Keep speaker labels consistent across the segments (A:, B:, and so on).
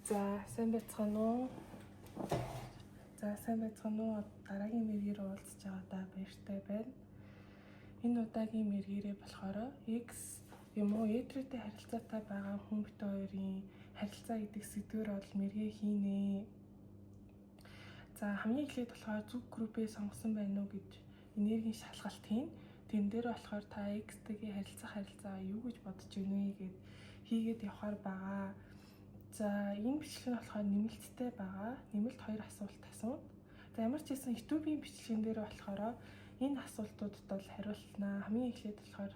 A: За сайн байцгаана уу? За сайн байцгаана уу? Дараагийн мэргээр уулзж байгаадаа баяртай байна. Энэ удаагийн мэргээрээ болохоор X юм уу Эдртэй харилцаатай байгаа хүн бит хоёрын харилцаа гэдэг сэдвээр бол мэргээ хийнэ. За хамгийн эхлээд болохоор зүг группээ сонгосон байна уу гэж энергийн шалгалт хийн. Тэрэн дээр болохоор та X-тэйгээ харилцах харилцаа юу гэж бодож байна вэ гэд хийгээд явахаар байгаа. За энэ бичлэг нь болохоор нэмэлттэй байгаа. Нэмэлт хоёр асуулт асууна. За ямар ч байсан YouTube-ийн бичлэгэн дээр болохоор энэ асуултуудад бол хариултнаа. Хамгийн эхлээд болохоор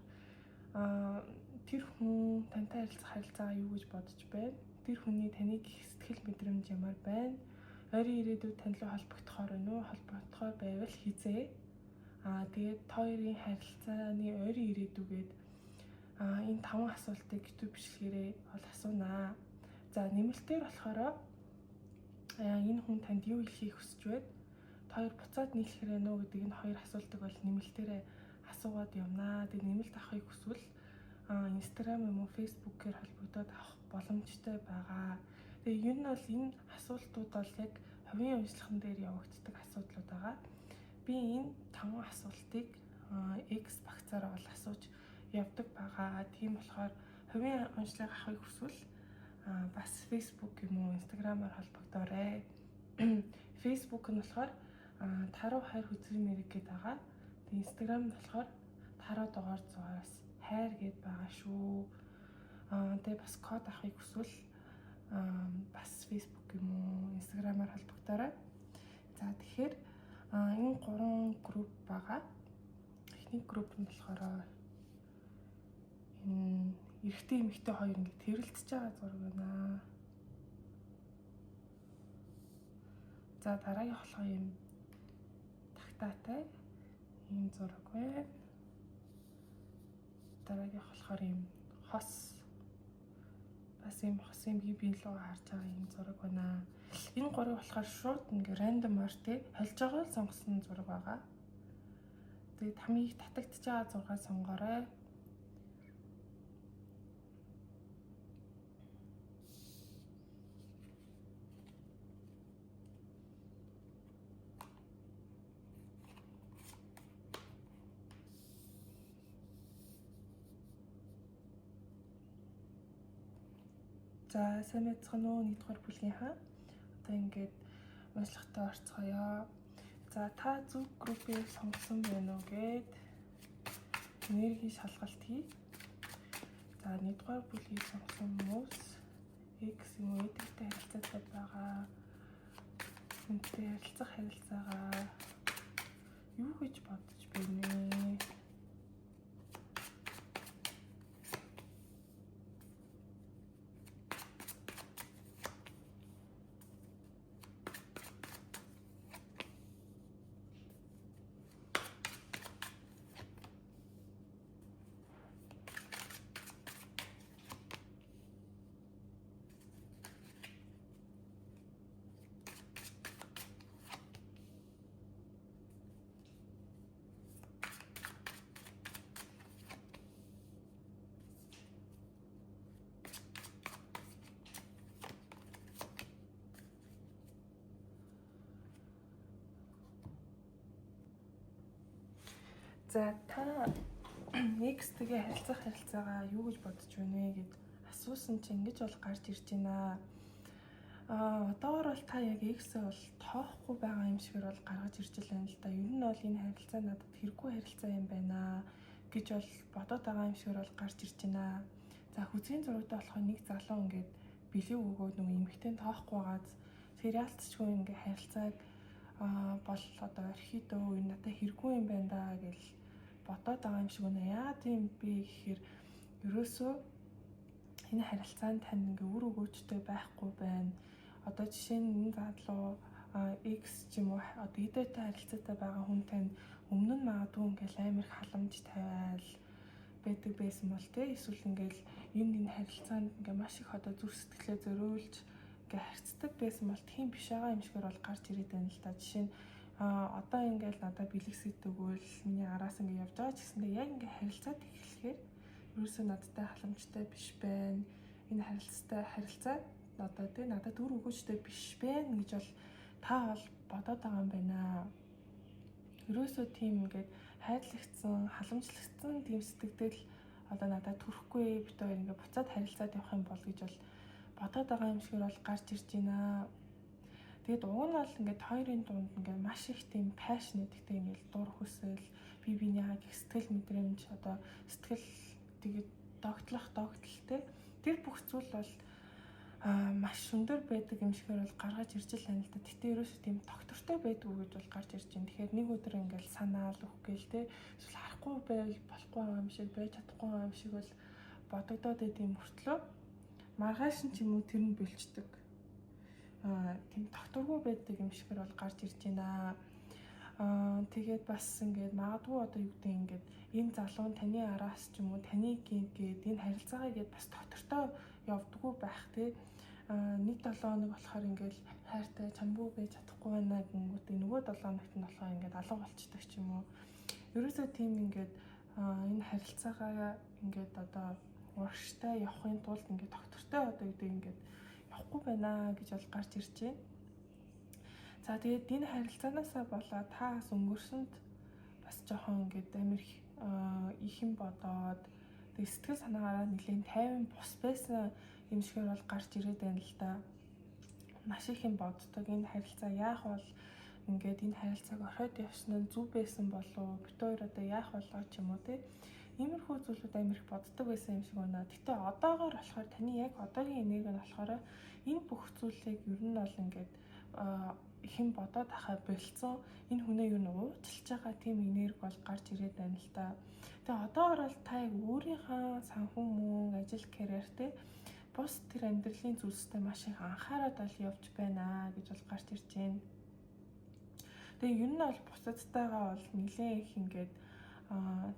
A: тэр хүн тантай харилцах харилцаагаа юу гэж бодож байна? Тэр хүний таныг их сэтгэл мэдрэмж ямар байна? Ойрын ирээдүйд тань руу холбогдохоор байна уу? Холбогдохоор байвал хизээ. Тэгээд та хоёрын харилцааны ойрын ирээдүгээд энэ таван асуултыг YouTube бичлэгээрээ бол асуунаа. За нэмэлтээр болохоор энэ хүн танд юу хэлхийг хүсэж байна? Та хоёр буцаад нийлэхээр байна уу гэдэг энэ хоёр асуултыг бол нэмэлтээрээ асуугаад явнаа. Тэгээд нэмэлт авахыг хүсвэл Instagram юм уу Facebook-ээр холбогдоод авах боломжтой байгаа. Тэгээ ер нь бол энэ асуултууд бол яг хувийн уншлаган дээр явагддаг асуудлууд байгаа. Би энэ таван асуултыг X багцаараа бол асууж явдаг байгаа. Тийм болохоор хувийн уншлага авахыг хүсвэл бас Facebook юм уу Instagram-аар холбогдоорой. Facebook нь болохоор Таруу хайр хүзрийн мэрэг гээд байгаа. Тэгээ Instagram нь болохоор таруу дугаар зугаараас хайр гээд байгаа шүү. Тэгээ бас код авахыг хүсвэл бас Facebook юм уу Instagram-аар холбогдоорой. За тэгэхээр энэ гурван групп байгаа. Эхний групп нь болохоор энэ эрэгтэй эмэгтэй хоёр ингэ тэрэлтэж байгаа зураг байна. За дараагийн болохоор юм тагтаатай ийм зураг байна. Дараагийн болохоор ийм хос бас ийм хосын бие биен рүү харж байгаа ийм зураг байна. Энэ гурав болохоор шууд ингээ рандомор тий холж байгаа л сонгосон зураг байгаа. Тэгээд хамгийн их татагдж байгаа зургаа сонгоорой. За сайн байцгаана уу нэгдүгээр бүлгийнхаа. Одоо ингээд уншлагатай орцгоё. За та зөв группийг сонгосон байна уу гэд энергийн шалгалт хий. За нэгдүгээр бүлгийг сонгосон хүмүүс X юм уу Y-тэй харилцаатай байгаа. Хүнтэй харилцах харилцаагаа юу гэж бодож байна вэ? За та X-тэйгээ харилцах харилцаагаа юу гэж бодож байна вэ гэд асуусан чинь ингэж бол гарч ирж байна. Одоогор бол та яг X-ээ бол тоохгүй байгаа юм шигээр бол гаргаж ирж байна л да. Ер нь бол энэ харилцаа надад хэрэггүй харилцаа юм байна гэж бол бодоод байгаа юм шигээр бол гарч ирж байна. За хүзгийн зурагтай болохоор нэг залуу ингээд бэлэг өгөөд нөгөө эмэгтэй нь тоохгүй байгааз тэр яалтчгүй ингээд харилцааг бол одоо орхидөө энэ надад хэрэггүй юм байна да гэж бодоод байгаа юм шиг байна. Яагаад тийм бэ гэхээр ерөөсөө энэ харилцаанд танд ингээ үр өгөөжтэй байхгүй байна. Одоо жишээ нь энэ залуу X ч юм уу одоо эдээтэй харилцаатай байгаа хүн тань өмнө нь магадгүй ингээл амар их халамж тавиал байдаг байсан бол те эсвэл ингээл энэ харилцаанд ингээ маш их одоо зүрх сэтгэлээ зориулж ингээ харьцдаг байсан бол тийм биш байгаа юм шигээр бол гарч ирээд байна л да. Жишээ нь одоо ингээл надад бэлэгсэд өгөөл миний араас ингээ явж байгаа ч гэсэндээ яг ингээ харилцаад эхлэхээр ерөөсөө надтай халамжтай биш байна. Энэ харилцаа одоо тий надад үр өгөөжтэй биш бэ гэж бол та бол бодоод байгаа юм байна. Ерөөсөө тийм ингээд хайрлагдсан, халамжлагдсан тийм сэтгэгдэл одоо надад төрөхгүй, бид хоёр ингээд буцаад харилцаад явах юм бол гэж бол бодоод байгаа юм шигээр бол гарч ирж байна. Тэгээд уг нь бол ингээд хоёрын дунд ингээд маш их тийм passion гэдэгтэй ингээд дур хүсэл, бие биенийхээ гих сэтгэл мэдрэмж, одоо сэтгэл тэгээд догтлох догтлолтэй тэр бүх зүйл бол маш өндөр байдаг юм шигээр бол гаргаж ирж л байна л да. Гэтэ ерөөсөө тийм доктортой байдгүй гэж бол гарч ирж байна. Тэгэхээр нэг өдөр ингээл санаал өгөх гээл те эсвэл харахгүй байвал болохгүй юм шиг байж чадахгүй юм шиг бол бодогдоод байд юм мөртлөө маргааш нь ч юм уу тэр нь бэлчдэг. Тийм докторгүй байдаг юм шигээр бол гарч ирж байна. Тэгээд бас ингээд магадгүй одоо юу гэдэг ингээд энэ залуу нь таны араас ч юм уу таны гээд энэ харилцаагаа гээд бас доктортой явдггүй байх те. Нэг 7 хоног болохоор ингээд хайртай чамгүй байж чадахгүй байна гингүүт нөгөө 7 хоногт нь болохоор ингээд алга болчдөг ч юм уу. Ерөөсөө тийм ингээд энэ харилцаагаа ингээд одоо урагштай явахын тулд ингээд доктортой одоо юу гэдэг ингээд явахгүй байна гэж бол гарч ирж байна. За тэгээд энэ харилцаанаасаа болоод та бас өнгөрсөнд бас жоохон ингээд амир их юм бодоод тэгээд сэтгэл санаагаараа нэлээд тайван бус байсан юм шигээр бол гарч ирээд байна л да. Маш их юм боддог. Энэ харилцаа яах бол ингээд энэ харилцааг орхиод явсан нь зөв байсан болов уу? Бид хоёр одоо яах болоо ч юм уу те. Иймэрхүү зүйлүүд амар их боддог байсан юм шиг байна. Гэтэ одоогоор болохоор таны яг одоогийн энерги нь болохоор энэ бүх зүйлийг ер нь бол ингээд хэн бодоод ахаа болцсон энэ хүнээ юу н уучлж байгаа тийм энерги бол гарч ирээд байна л да. Тэгээ одоогоор бол та яг өөрийнхөө санхүү мөнгө, ажил карьертэй бус тэр амьдралын зүйлстэй маш их анхаарал бол явж байна гэж бол гарч ирж байна. Тэгээ ер нь бол бусадтайгаа бол нэлээд их ингээд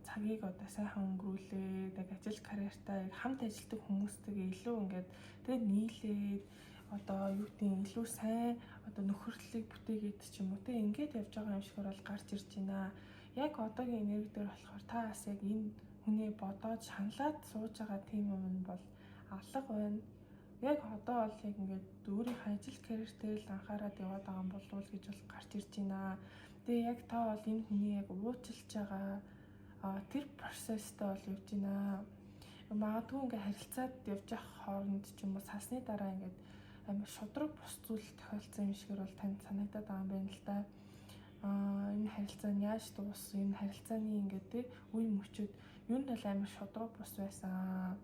A: цагийг одоо сайхан өнгөрүүлээд яг ажил карьертаа хамт ажилладаг хүмүүстэйгээ илүү ингээд тэгээ нийлээд одоо юу гэдэг илүү сайн одоо нөхөрлөлийг бүтээгээд ч юм уу те ингээд явж байгаа юм шигээр бол гарч ирж байна. Яг одоогийн энерги дээр болохоор та бас яг энэ хүнээ бодоод шаналаад сууж байгаа тийм юм нь бол алга байна. Яг одоо бол яг ингээд өөрийнхөө ажил карьертэй л анхаарал яваад байгаа юм болов уу гэж бол гарч ирж байна. Тэгээ яг та бол энэ хүний яг уучлж байгаа тэр процесстэй бол явж байна. Магадгүй ингээд харилцаад явж явах хооронд ч юм уу салсны дараа ингээд амар шудраг бус зүйл тохиолдсон юм шигээр бол танд санагдаад байгаа юм байна л да. Энэ харилцаа нь яаж дууссан, энэ харилцааны ингээд те үе мөчөд юу нь бол амар шудраг бус байсан.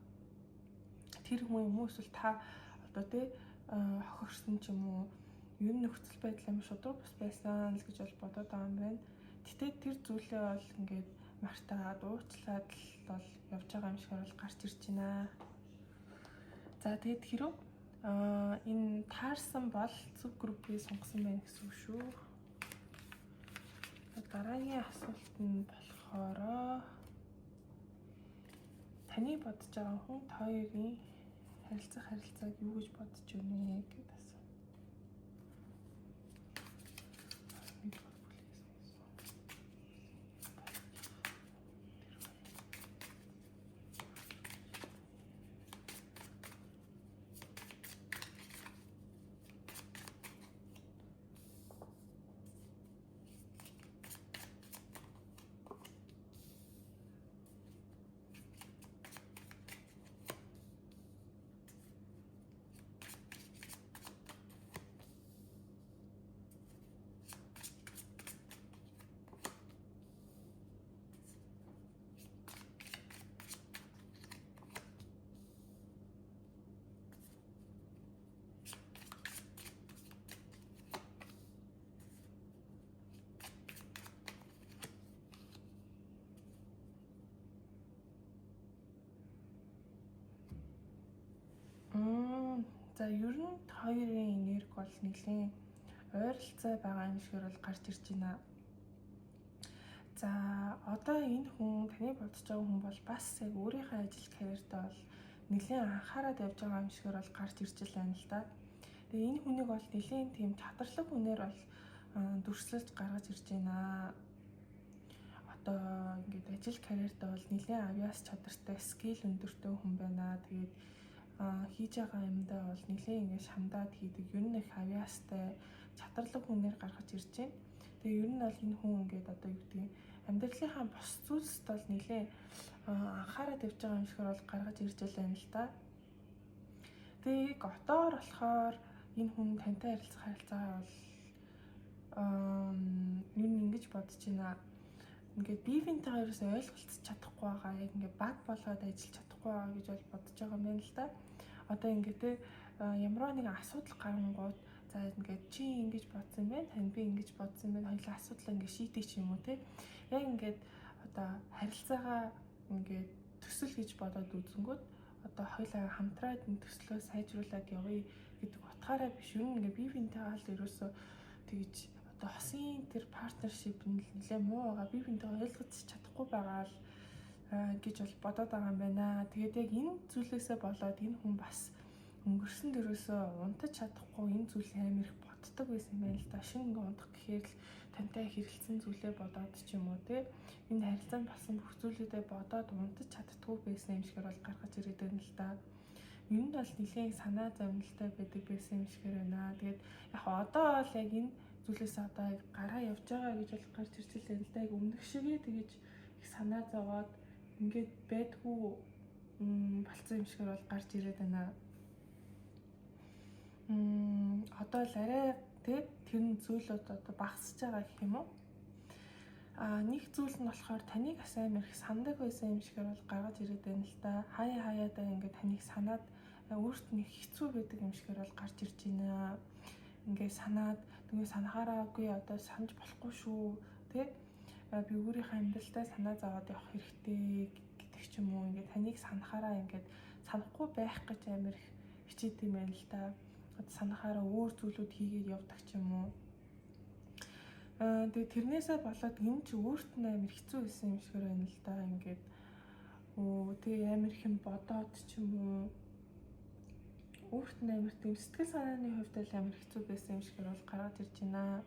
A: Тэр хүн юм уу эсвэл та одоо те хохирсон ч юм уу ер нь нөхцөл байдал амар шудраг бус байсан л гэж бол бодоод байгаа юм байна. Гэтэ тэр зүйлээ бол ингээд мартаад уучлаад л бол явж байгаа юм шиг бол гарч ирж байна. За тэгэд хэрэг энэ таарсан бол зөв группийг сонгосон байна гэсэн үг шүү. Дараагийн асуулт нь болохоор таны бодож байгаа хүн та хоёрын харилцах харилцааг юу гэж бодож байна гэдээ асуув. За ер нь хоёрын энерги бол нэлээд ойролцоо байгаа юм шигээр бол гарч ирж байна. За одоо энэ хүн таны бодож байгаа хүн бол бас яг өөрийнхөө ажил карьертаа бол нэлээд анхаарал явж байгаа юм шигээр бол гарч ирж байна л да. Тэгээ энэ хүнийг бол нэлээд тийм чадварлаг хүнээр бол дүрслэж гаргаж ирж байна. Одоо ингээд ажил карьертаа бол нэлээд авьяас чадвартай, skill өндөртэй хүн байна. Тэгээд Хийж байгаа юмдаа бол нэлээд ингэ шамдаад хийдэг. Ер нь их авьяастай, чадварлаг хүнээр гаргаж ирж байна. Тэгээ ер нь бол энэ хүн ингээд одоо юу гэдгийг амьдралынхаа бус зүйлсд бол нэлээд анхаарал тавьж байгаа юм шиг бол гаргаж ирж байлаа юм л да. Тэгээ яг одоор болохоор энэ хүн тантай харилцах харилцаагаа бол ер нь ингэж бодож байна. Ингээд бие биентэйгээ ерөөсөө ойлголцож чадахгүй байгаа. Яг ингээд баг болоод ажиллаж чадахгүй байгаа гэж бол бодож байгаа юм байна л да. Одоо ингээд те ямар нэгэн асуудал гарангууд за ингээд чи ингэж бодсон юм байна, тань би ингэж бодсон юм байна. Хоёулаа асуудлаа ингээд шийдэх ч юм уу те. Яг ингээд одоо харилцаагаа ингээд төсөл гэж бодоод үзэнгүүт одоо хоёулаа хамтраад энэ төслөө сайжруулад явъя гэдэг утгаараа биш. Ер нь ингээд бие биентэйгээ л ерөөсөө тэгж одоо хосын тэр partnership нь л нэлээ муу байгаа. Бие биентэйгээ ойлгож чадахгүй байгаа л гэж бол бодоод байгаа юм байна. Тэгээд яг энэ зүйлээсээ болоод энэ хүн бас өнгөрсөн дөрөөсөө унтаж чадахгүй энэ зүйл амар их боддог байсан юм байна л да. Шинэ ингээ унтах гэхээр л тантай хэрэлцсэн зүйлээ бодоод ч юм уу те. Энэ харилцаанд болсон бүх зүйлүүдээ бодоод унтаж чаддаггүй байсан юм шигээр бол гаргаж ирээд байна л да. Ер нь бол нэлээд санаа зовнилтой байдаг байсан юм шигээр байна. Тэгээд яг одоо бол яг энэ зүйлээс одоо гараа явж байгаа гэж бол гарч ирж байна л да. Яг өмнөх шигээ тэгэж их санаа зовоод ингээд байдгүй болцсон юм шигээр бол гарч ирээд байна. Одоо л арай тэ тэр нь зүйлүүд одоо багасж байгаа гэх юм уу? Нэг зүйл нь болохоор таныг бас амар их сандаг байсан юм шигээр бол гаргаж ирээд байна л да. Хаяа хаяадаа ингээд таныг санаад өөрт нь хэцүү байдаг юм шигээр бол гарч ирж байна. Ингээд санаад тэгээ санахаараа үгүй одоо санаж болохгүй шүү тэ би өөрийнхөө амьдралдаа санаа зовоод явах хэрэгтэй гэдэг ч юм уу. Ингээд таныг санахаараа ингээд санахгүй байх гэж амар их хичээдэг юм байна л да. Одоо санахаараа өөр зүйлүүд хийгээд явдаг ч юм уу. Тэгээ тэрнээсээ болоод энэ ч өөрт нь амар хэцүү байсан юм шиг байна л да. Ингээд тэгээ амар их юм бодоод ч юм уу өөрт нь амар тийм сэтгэл санааны хувьд л амар хэцүү байсан юм шиг бол гараад ирж байна.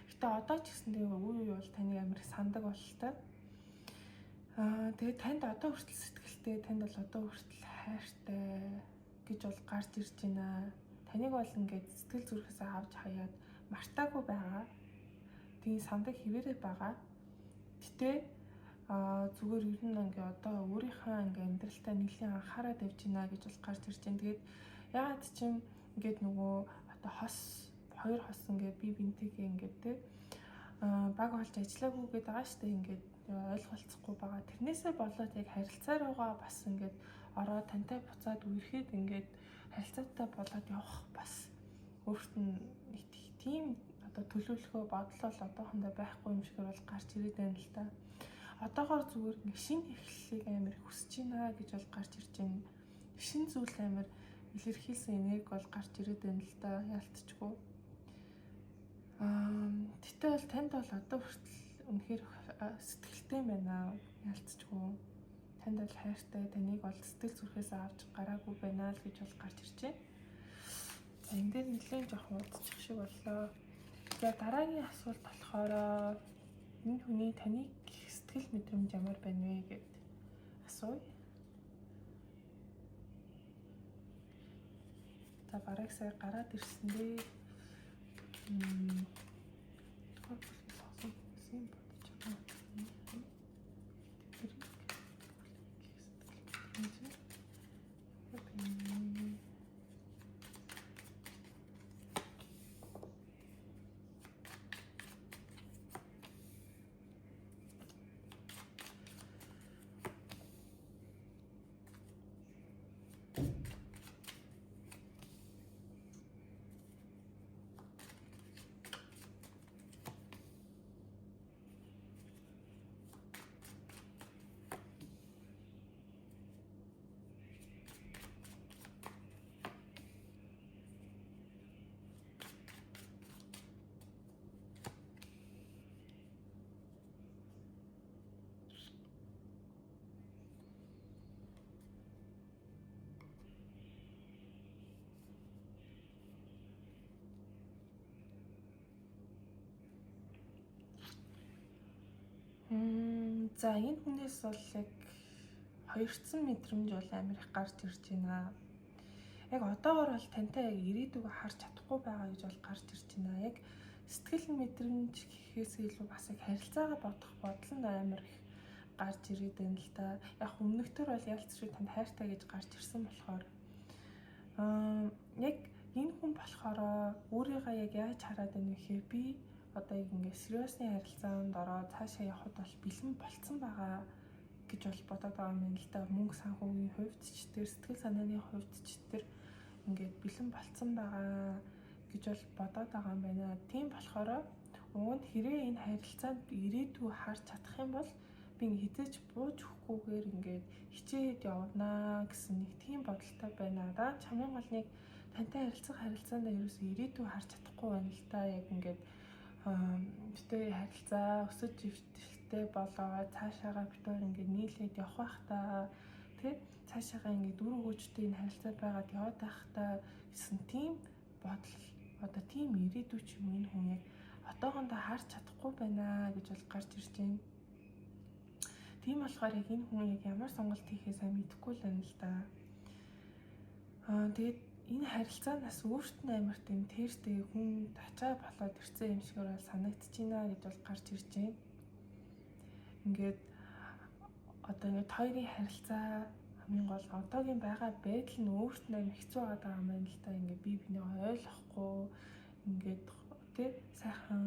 A: Гэтэ одоо ч гэсэн тэгээ үе үе бол таныг амар их сандаг бололтой. Тэгээ танд одоо хүртэл сэтгэлтэй, танд бол одоо хүртэл хайртай гэж бол гарч ирж байна. Таныг бол ингээд сэтгэл зүрхээсээ авч хаяад мартаагүй байгаа. Тийм сандаг хിവэрэ байгаа. Гэтэ зүгээр ер нь ингээ одоо өөрийнхөө ингээ амьдралтай нэлийн анхаарал тавьж байна гэж бол гарч ирж байна. Тэгээд яагаад ч юм ингээд нөгөө одоо хос хоёр хос ингээд бие биентэйгээ ингээд те баг болж ажиллаагүй гэдэг байгаа шүү дээ. Ингээд ойлголцохгүй байгаа. Тэрнээсээ болоод яг харилцаа руугаа бас ингээд ороод тантай буцаад үерхэд ингээд харилцаатай болоод явах бас өөрт нь нэг тийм одоо төлөвлөхөө бодол бол одоохондоо байхгүй юм шиг бол гарч ирээд байна л да. Одоогоор зүгээр нэг шинэ эхлэлийг амар хүсэж байна гэж бол гарч ирж байна. Шинэ зүйл амар илэрхийлсэн энерги бол гарч ирээд байна л да. Яалтчгүй. Тэгтээ бол танд бол одоо хүртэл үнэхээр сэтгэлтэй байна. Яалтчгүй. Танд бол хайртай, таныг бол сэтгэл зүрхээс авч гараагүй байна л гэж бол гарч ирж байна. За энэ дээр нэлээд жоохон удчих шиг боллоо. За дараагийн асуулт болохоор энэ хүний таныг сэтгэл мэдрэмж ямар байна вэ гэд асууя. За бараг сая гараад ирсэн дээ. Тухайн бүлгийн сонгосон бодож байгаа. Тэр сэтгэл мэдрэмж ямар байна вэ? За энэ хүнээс бол яг хоёрцсон мэдрэмж бол амар их гарч ирж байна. Яг одоогор бол тантай яг ирээдүгөө харж чадахгүй байгаа гэж бол гарч ирж байна. Яг сэтгэл мэдрэмж гэхээс илүү бас яг харилцаагаа бодох бодол нь амар их гарч ирээд байна л да. Яг өмнөхдөр бол ялцчгүй танд хайртай гэж гарч ирсэн болохоор яг энэ хүн болохоор өөрийгөө яг яаж хараад байна вэ гэхээр би одоо яг ингээ сериосны харилцаанд ороод цаашаа явхад бол бэлэн болцсон байгаа гэж бол бодоод байгаа юм л да. Мөнгө санхүүгийн хувьд ч тэр сэтгэл санааны хувьд ч тэр ингээд бэлэн болцсон байгаа гэж бол бодоод байгаа юм байна. Тийм болохоор уг нь хэрэг энэ харилцаанд ирээдүй харж чадах юм бол би ингээ хизээч бууж өгөхгүйгээр ингээд хичээгээд явнаа гэсэн нэг тийм бодолтой байна. Дараа нь хамгийн гол нэг тантай харилцах харилцаанд ерөөсөө ирээдүй харж чадахгүй байна л да. Яг ингээд битүүр харилцаа өсөж ивтэлтэй болоо цаашаага битүүр ингээд нийлээд явах байх та тий цаашаага ингээд үр өгөөжтэй энэ харилцаа байгаад яваад байх та гэсэн тийм бодол одоо тийм ирээдүй ч юм энэ хүн яг одоохондоо харж чадахгүй байна гэж бол гарч ирж байна. Тийм болохоор яг энэ хүн яг ямар сонголт хийхээ сайн мэдэхгүй л байна л да. Тэгээд энэ харилцаанаас өөрт нь амар тийм тэртэй хүн тачаа болоод ирсэн юм шиг бол санагдчихэна гэж бол гарч ирж байна. Ингээд одоо ингээд хоёрын харилцаа хамгийн гол одоогийн байгаа байдал нь өөрт нь амар хэцүү байгаа юм байна л да. Ингээд бие биенээ ойлгохгүй ингээд тий сайхан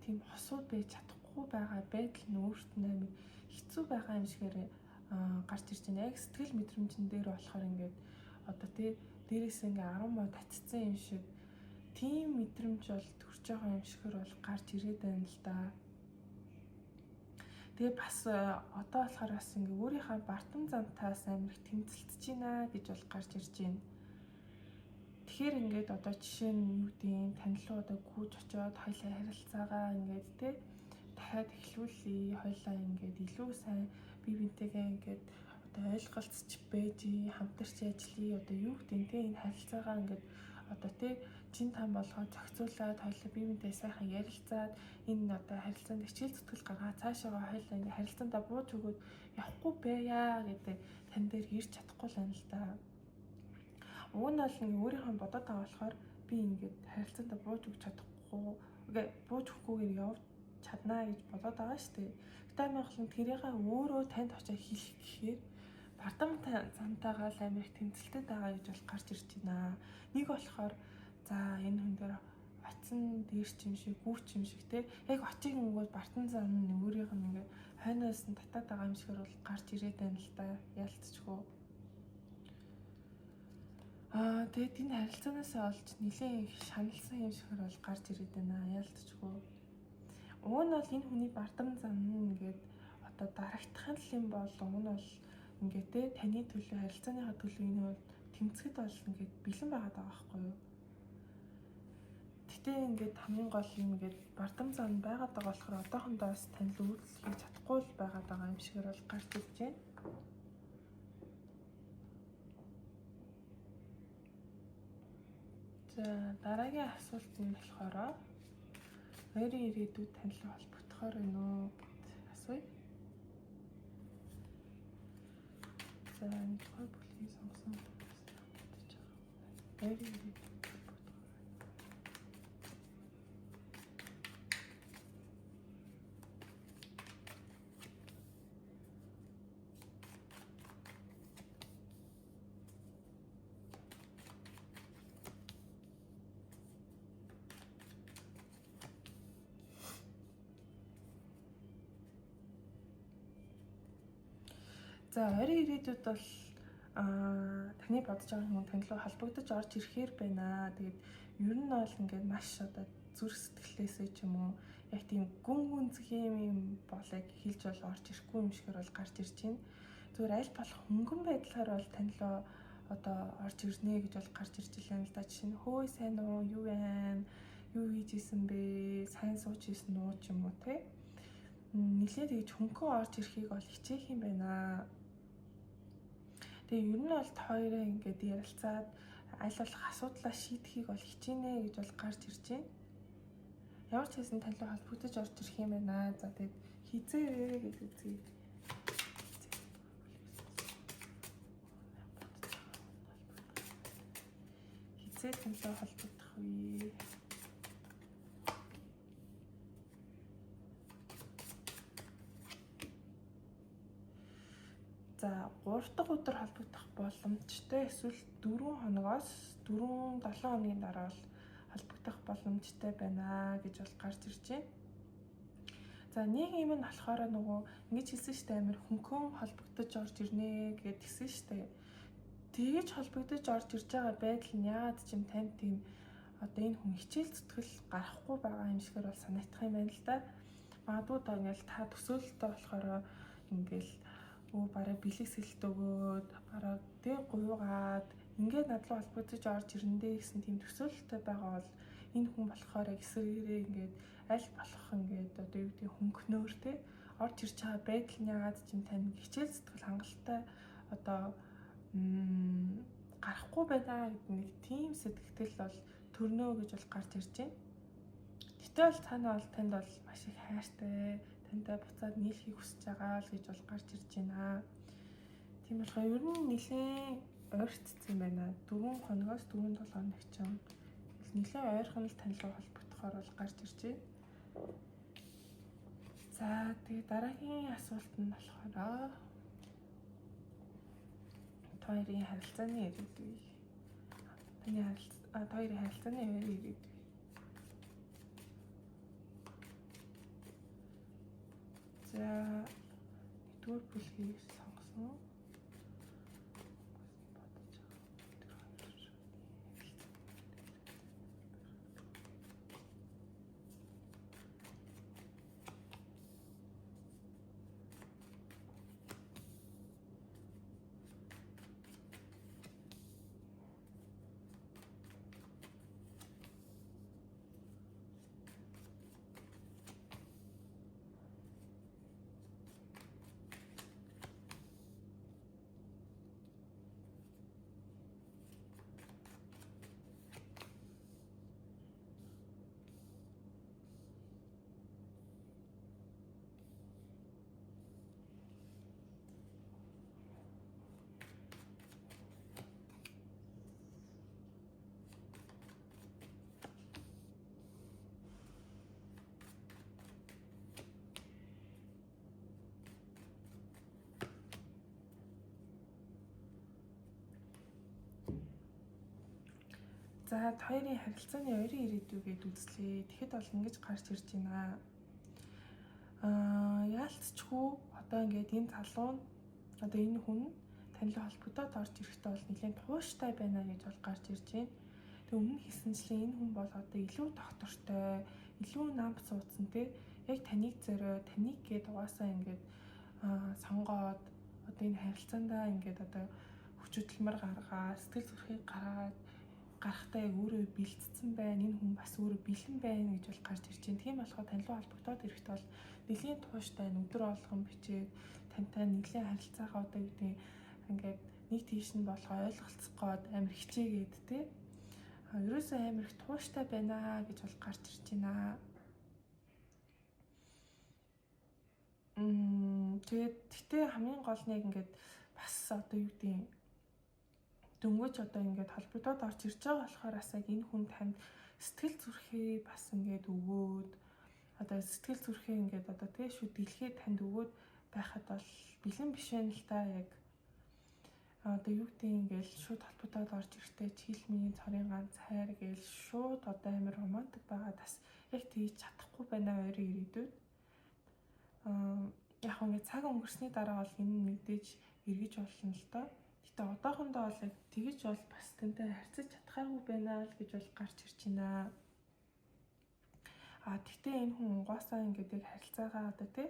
A: тийм хосууд байж чадахгүй байгаа байдал нь өөрт нь амар хэцүү байгаа юм шигээр гарч ирж байна. Яг сэтгэл мэдрэмжэн дээр болохоор ингээд одоо тий дээрээс ингээ 10 мод татцсан юм шиг тийм мэдрэмж бол төрж байгаа юм шигээр бол гарч ирээд байна л да. Тэгээ бас одоо болохоор бас ингээ өөрийнхөө бардам замтаас амар их тэмцэлтэж байна гэж бол гарч ирж байна. Тэгэхээр ингээд одоо жишээ нь юу гэдэг танил одоо гүйж очиод хоёлаа харилцаагаа ингээд те дахиад эхлүүлье, хоёлаа ингээд илүү сайн бие биентэйгээ ингээд одоо ойлголцож байж, хамтарч ажиллая, одоо юу гэдэг те энэ харилцаагаа ингээд одоо те чин там болгоод зохицуулаад хоёлаа бие биентэй сайхан ярилцаад энэ одоо харилцаанд хичээл зүтгэл гаргаад цаашаага хоёлаа ингээд харилцаандаа бууж өгөөд явахгүй байя гэдэг тань дээр ирж чадахгүй л байна л да. Уг нь бол ингээ өөрийнхөө бодоод байгаа болохоор би ингээд харилцаандаа бууж өгч чадахгүй, бууж өгөхгүйгээр явж чаднаа гэж бодоод байгаа шүү дээ. Гэтэ хамгийн тэрийг өөрөө танд очиж хэлэх гэхээр бардам замтайгаа л амар их тэмцэлтэй байгаа гэж бол гарч ирж байна. Нэг болохоор за энэ хүн дээр очсон дээр ч юм шиг, гүүч юм шиг те. Яг очиг өнгөд бардам зам нь өөрийнх нь ингээ хойноос нь татаад байгаа юм шигээр бол гарч ирээд байна л да. Ялцчгүй. Тэгээд энэ харилцаанаас олж нэлээд их шаналсан юм шигээр бол гарч ирээд байна. Ялцчгүй. Уг нь бол энэ хүний бардам зам нь ингээд одоо дарагдах юм бол уг нь бол ингээд те таны төлөө харилцааныхаа төлөө энэ бол тэмцэхэд бол ингээд бэлэн байгаад байгаа байхгүй юу? Гэтэ ингээд хамгийн гол юм ингээд бардам зам байгаад байгаа болохоор одоохондоо бас танил үйлдэл хийж чадахгүй л байгаад байгаа юм шигээр бол гарч ирж байна. За дараагийн асуулт нь болохоор хоёрын ирээдүйд танил холбогдохоор байна уу гэд асууя. За нэгдүгээр бүлгийг сонгосон хүмүүс бодож байгаа. Хоёрын ирээдүйд холбогдохоор. За ойрын ирээдүйд бол таны бодож байгаа хүн тань руу холбогдож орж ирэхээр байна. Тэгээд ер нь бол ингээд маш одоо зүрх сэтгэлээсээ ч юм уу яг тийм гүн гүнзгий юм болыг хэлж бол орж ирэхгүй юм шигээр бол гарч ирж байна. Зүгээр аль болох хөнгөн байдлаар бол тань руу одоо орж ирнэ гэж бол гарч ирж илээ л да. Жишээ нь хөөе сайн уу, юу байна, юу хийж исэн бэ, сайн сууж исэн үү ч юм уу те. Нилээ тэгж хөнгөн орж ирэхийг бол хичээх юм байна. Тэгээ ер нь бол та хоёроо ингээд ярилцаад аль болох асуудлаа шийдэхийг бол хичээнэ гэж бол гарч ирж байна. Ямар ч байсан тань руу холбогдож орж ирэх юм байна. За тэгээд хизээ вэ гэж үзье. Хизээ тантай холбогдох вэ? За 3 дахь өдөр холбогдох боломжтой эсвэл 4 хоногоос 4 7 хоногийн дараа бол холбогдох боломжтой байна гэж бол гарч ирж байна. За нэг юм нь болохоор нөгөө ингэж хэлсэн штэ амир хөнхөн холбогдож орж ирнэ гэд тэгсэн штэ. Тэгэж холбогдож орж ирж байгаа байдал нь яагаад ч юм танд тийм одоо энэ хүн хичээл зүтгэл гаргахгүй байгаа юм шигээр бол санагдах юм байна л да. Магадгүй доо ингээл та төсөөлөлтөө болохоор ингээл бараг бэлэг сэлт өгөөд бараг тэг гуйгаад ингээд над руу холбогдож орж ирэндээ гэсэн тийм төсөөлөлтөй байгаа бол энэ хүн болохоор яг эсрэгээрээ ингээд аль болох ингээд одоо юу гэдэг хөнгөнөөр те орж ирж байгаа байдал нь яагаад ч юм тань хичээл зүтгэл хангалттай одоо гарахгүй байна гэдэг нэг тийм сэтгэл бол төрнөө гэж бол гарч ирж байна. Гэтэл бол цаана бол танд бол маш их хайртай, тантай буцаад нийлхийг хүсэж байгаа л гэж бол гарч ирж байна. Тийм болохоор ер нь нэлээд ойртцсан байна. 4 хоногоос 4-7 хоног ч юм. Нэлээд ойрхон л тань руу холбогдохоор бол гарч ирж байна. За тэгээ дараагийн асуулт нь болохоор та хоёрын харилцааны ирээдүй. Таны харилцаа та хоёрын харилцааны ирээдүй. За нэгдүгээр бүлгийг сонгосон. За хоёрын харилцааны ойрын ирээдүй гэд үзлээ. Тэгэхэд бол ингэж гарч ирж байна. Яалтчгүй одоо ингээд энэ залуу нь одоо энэ хүн танил холбогдоод орж ирэхдээ бол нэлээд тууштай байна гэж бол гарч ирж байна. Тэг өмнө хэлсэнчлэн энэ хүн бол одоо илүү доктортой, илүү нам суудсан те яг таныг зорио, таныг гээд угаасаа ингээд сонгоод одоо энэ харилцаандаа ингээд одоо хүч хөдөлмөр гаргаад, сэтгэл зүрхийг гаргаад гарахтаа яг өөрөө бэлтцсэн байна. Энэ хүн бас өөрөө бэлэн байна гэж бол гарч ирж байна. Тийм болохоор тань руу холбогдоод ирэхдээ бол нэлийн тууштай өдөр болгон бичээд тантай нэлийн харилцаагаа одоо юу гэдэг ингээд нэг тийш нь болохоо ойлголцох гээд амар хичээгээд те. Ерөөсөө амар их тууштай байна гэж бол гарч ирж байна. Тэгээд гэтээ хамгийн гол нь яг ингээд бас одоо юу гэдэг дөнгөж одоо ингээд холбогдоод орж ирж байгаа болохоор бас яг энэ хүн танд сэтгэл зүрхээ бас ингээд өгөөд одоо сэтгэл зүрхээ ингээд одоо тэгээ шүү дэлхээ танд өгөөд байхад бол бэлэн биш байна л та яг одоо юу гэдэг ингээл шууд холбогдоод орж ирэхдээ чийлмийн цорын ганц хайр гээл шууд одоо амар романтик байгаа бас яг тэгж чадахгүй байна ойрын ирээдүйд. Яг ингээд цаг өнгөрсний дараа бол энэ мэдээж эргэж болно л доо. Гэтэ одоохондоо бол яг тэгэж бол бас тэнтэй харьцаж чадхааргүй байна л гэж бол гарч ирж байна. А тэгтээ энэ хүн угаасаа ингээд яг харилцаагаа одоо тий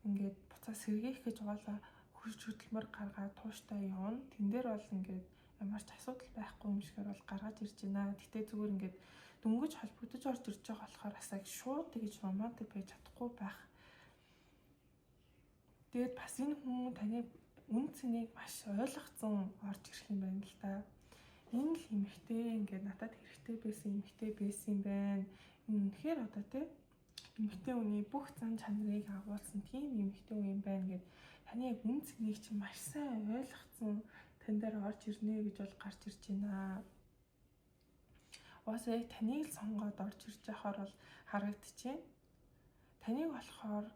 A: ингээд буцаа сэргээх гэж угаасаа хүч хөдөлмөр гаргаад тууштай явна. Тэн дээр бол ингээд ямар ч асуудал байхгүй юм шигээр бол гаргаж ирж байна. Тэгтээ зүгээр ингээд дөнгөж холбогдож орж ирж байгаа болохоор бас яг шууд тэгэж романтик байж чадахгүй байх. Тэгээд бас энэ хүн таны үн цэнийг маш ойлгоцсон орж ирэх юм байна л та. Энэ л эмэгтэй ингээд надад хэрэгтэй байсан эмэгтэй байсан юм байна. Энэ үнэхээр одоо тий эмэгтэй хүний бүх зан чанарыг агуулсан тийм эмэгтэй хүн юм байна гэд таны яг үн цэнийг чинь маш сайн ойлгоцсон тань дээр орж ирнэ гэж бол гарч ирж байна. Угаасаа яг таныг л сонгоод орж ирж байхаар бол харагдчихээн. Таныг болохоор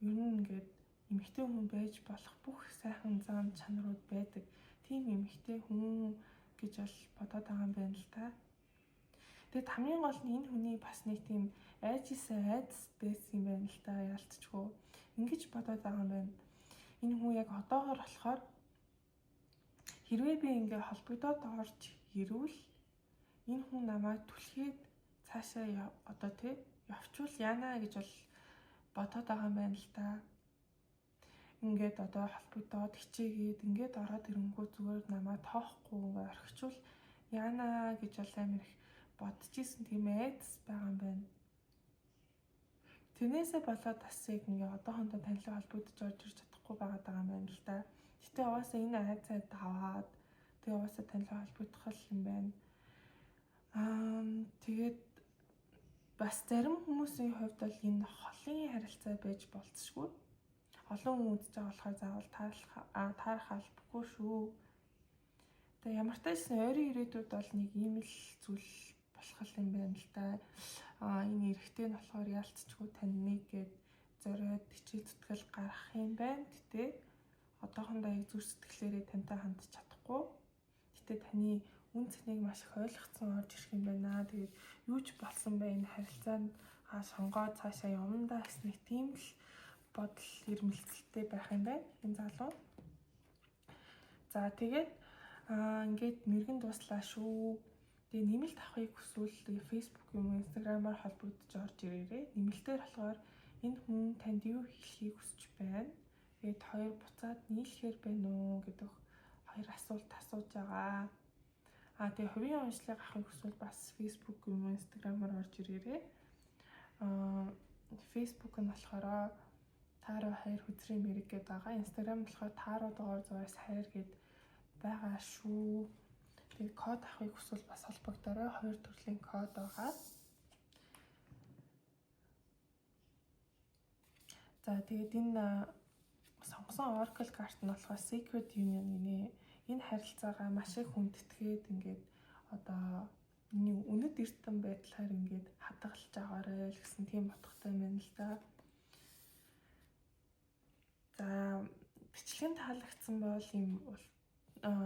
A: ер нь ингээд эмэгтэй хүн байж болох бүх сайхан зан чанарууд байдаг. Тийм эмэгтэй хүн гэж бол бодоод байгаа юм байна л та. Тэгэд хамгийн гол нь энэ хүний бас нэг тийм айж исэн айдас байсан юм байна л та, яалтчгүй. Ингэж бодоод байгаа юм байна. Энэ хүн яг одоогор болохоор хэрвээ би ингээ холбогдоод орж ирвэл энэ хүн намайг түлхээд цаашаа одоо тий явчвал яана гэж бол бодоод байгаа юм байна л та. Ингээд одоо холбогдоод хичээгээд ингээд ороод ирэнгүүт зүгээр намайг тоохгүй ингээ орхичвол яана гэж бол амар их бодож исэн тийм айдас байгаа юм байна. Тэрнээсээ болоод бас яг ингээ одоохондоо танилаа холбогдож орж ирж чадахгүй байгаа юм байна л да. Гэтэ угаасаа энэ айцаа даваад тэгээ угаасаа танилаа холбогдох юм байна. Тэгээд бас зарим хүмүүсийн хувьд бол энэ холын харилцаа байж болцсогүй. Олон хүн үзэж байгаа болохоор заавал таарах албагүй шүү. Тэгээ ямар ч байсан ойрын ирээдүйд бол нэг ийм л зүйл болох юм байна л да. Энэ эрэгтэй нь болохоор яалтчгүй таньныг гээд зориод хичээл зүтгэл гаргах юм байна. Гэтэ одоохондоо яг зүрх сэтгэлээрээ тантай хандж чадахгүй. Гэтэ таны үн цэнийг маш их ойлгоцсон орж ирэх юм байна. Тэгээд юу ч болсон бэ энэ харилцаанд сонгоод цаашаа явна даа гэсэн нэг тийм л бодол ирмэлцэлтэй байх юм байна энэ залуу. За тэгээд ингээд мэрэгэн дууслаа шүү. Тэгээ нэмэлт авахыг хүсвэл Facebook юм уу Instagram-аар холбогдож орж ирээрэй. Нэмэлтээр болохоор энэ хүн танд юу хэлхийг хүсэж байна? Тэгээд хоёр буцаад нийлэхээр байна уу гэдэг хоёр асуулт асууж байгаа. Тэгээ хувийн уншлыг авахыг хүсвэл бас Facebook юм уу Instagram-аар орж ирээрэй. Facebook нь болохоор Таро хайр хүзрийн мэрэг гэдэг байгаа. Instagram болохоор Таро дугаар зураас хайр гэд байгаа шүү. Тэгээд код авахыг хүсвэл бас холбогдорой. Хоёр төрлийн код байгаа. За тэгээд энэ сонгосон Oracle карт нь болохоор Sacred Union гинэ. Энэ харилцаагаа маш их хүндэтгээд ингээд одоо миний үнэт эрдэм байдлаар ингээд хадгалж аваарай л гэсэн тийм утгатай байна л да. За бичлэг нь таалагдсан бол ийм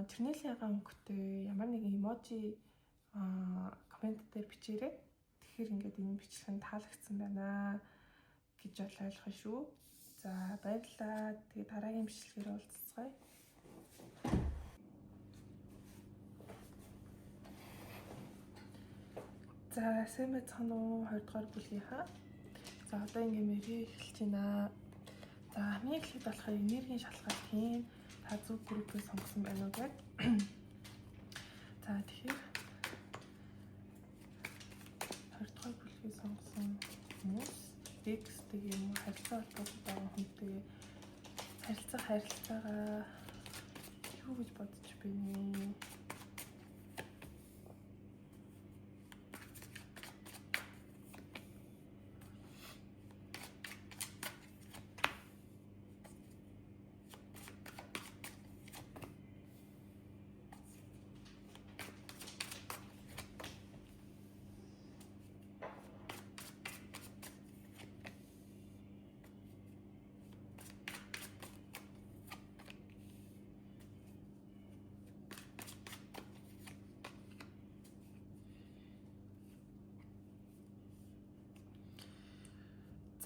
A: чернилийн өнгөтэй ямар нэгэн emoji comment дээр бичээрэй. Тэгэхээр ингээд энэ бичлэг нь таалагдсан байна гэж бол ойлгох шүү. За баярлалаа. Тэгээ дараагийн бичлэгээр уулзцгаая. За сайн байцгаана уу 20 дугаар бүлгийнхаа. За одоо ингээ мэргээ эхэлж байна. За хамгийн эхлээд болохоор энергийн шалгалт хийн. Та зөв группийг сонгосон байна уу гэд. За тэгэхээр 20 дугаар бүлгийг сонгосон хүмүүс X-тэй юм уу харилцаа холбоотой байгаа хүнтэй харилцаагаа юу гэж бодож байна вэ?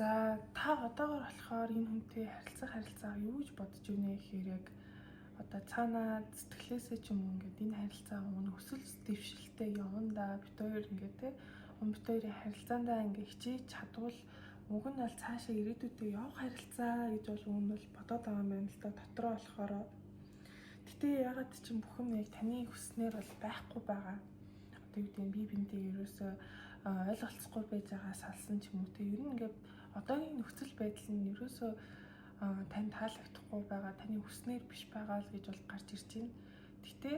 A: За та одоогор болохоор энэ хүнтэй харилцаа юу гэж бодож байна гэхээр яг одоо цаанаа сэтгэлээсээ ч юм уу ингээд энэ харилцаа уг нь өсөл дэвшилтэй явна да бит хоёр ингээд те бит хоёрын харилцаандаа ингээд хичээж чадвал уг нь бол цаашаа ирээдүйдээ явах харилцаа гэж бол уг нь бол бодоод байгаа юм байна л да дотроо болохоор. Гэтэ ягаад ч юм бүх юм яг таны хүснээр бол байхгүй байгаа. Одоо юу гэдэг нь бие биендээ ерөөсөө ойлголцохгүй байж байгаа салсан ч юм уу те ер нь ингээд одоогийн нөхцөл байдал нь ерөөсөө тань таалагдахгүй байгаа, таны хүснээр биш байгаа л гэж бол гарч ирж байна. Гэтэ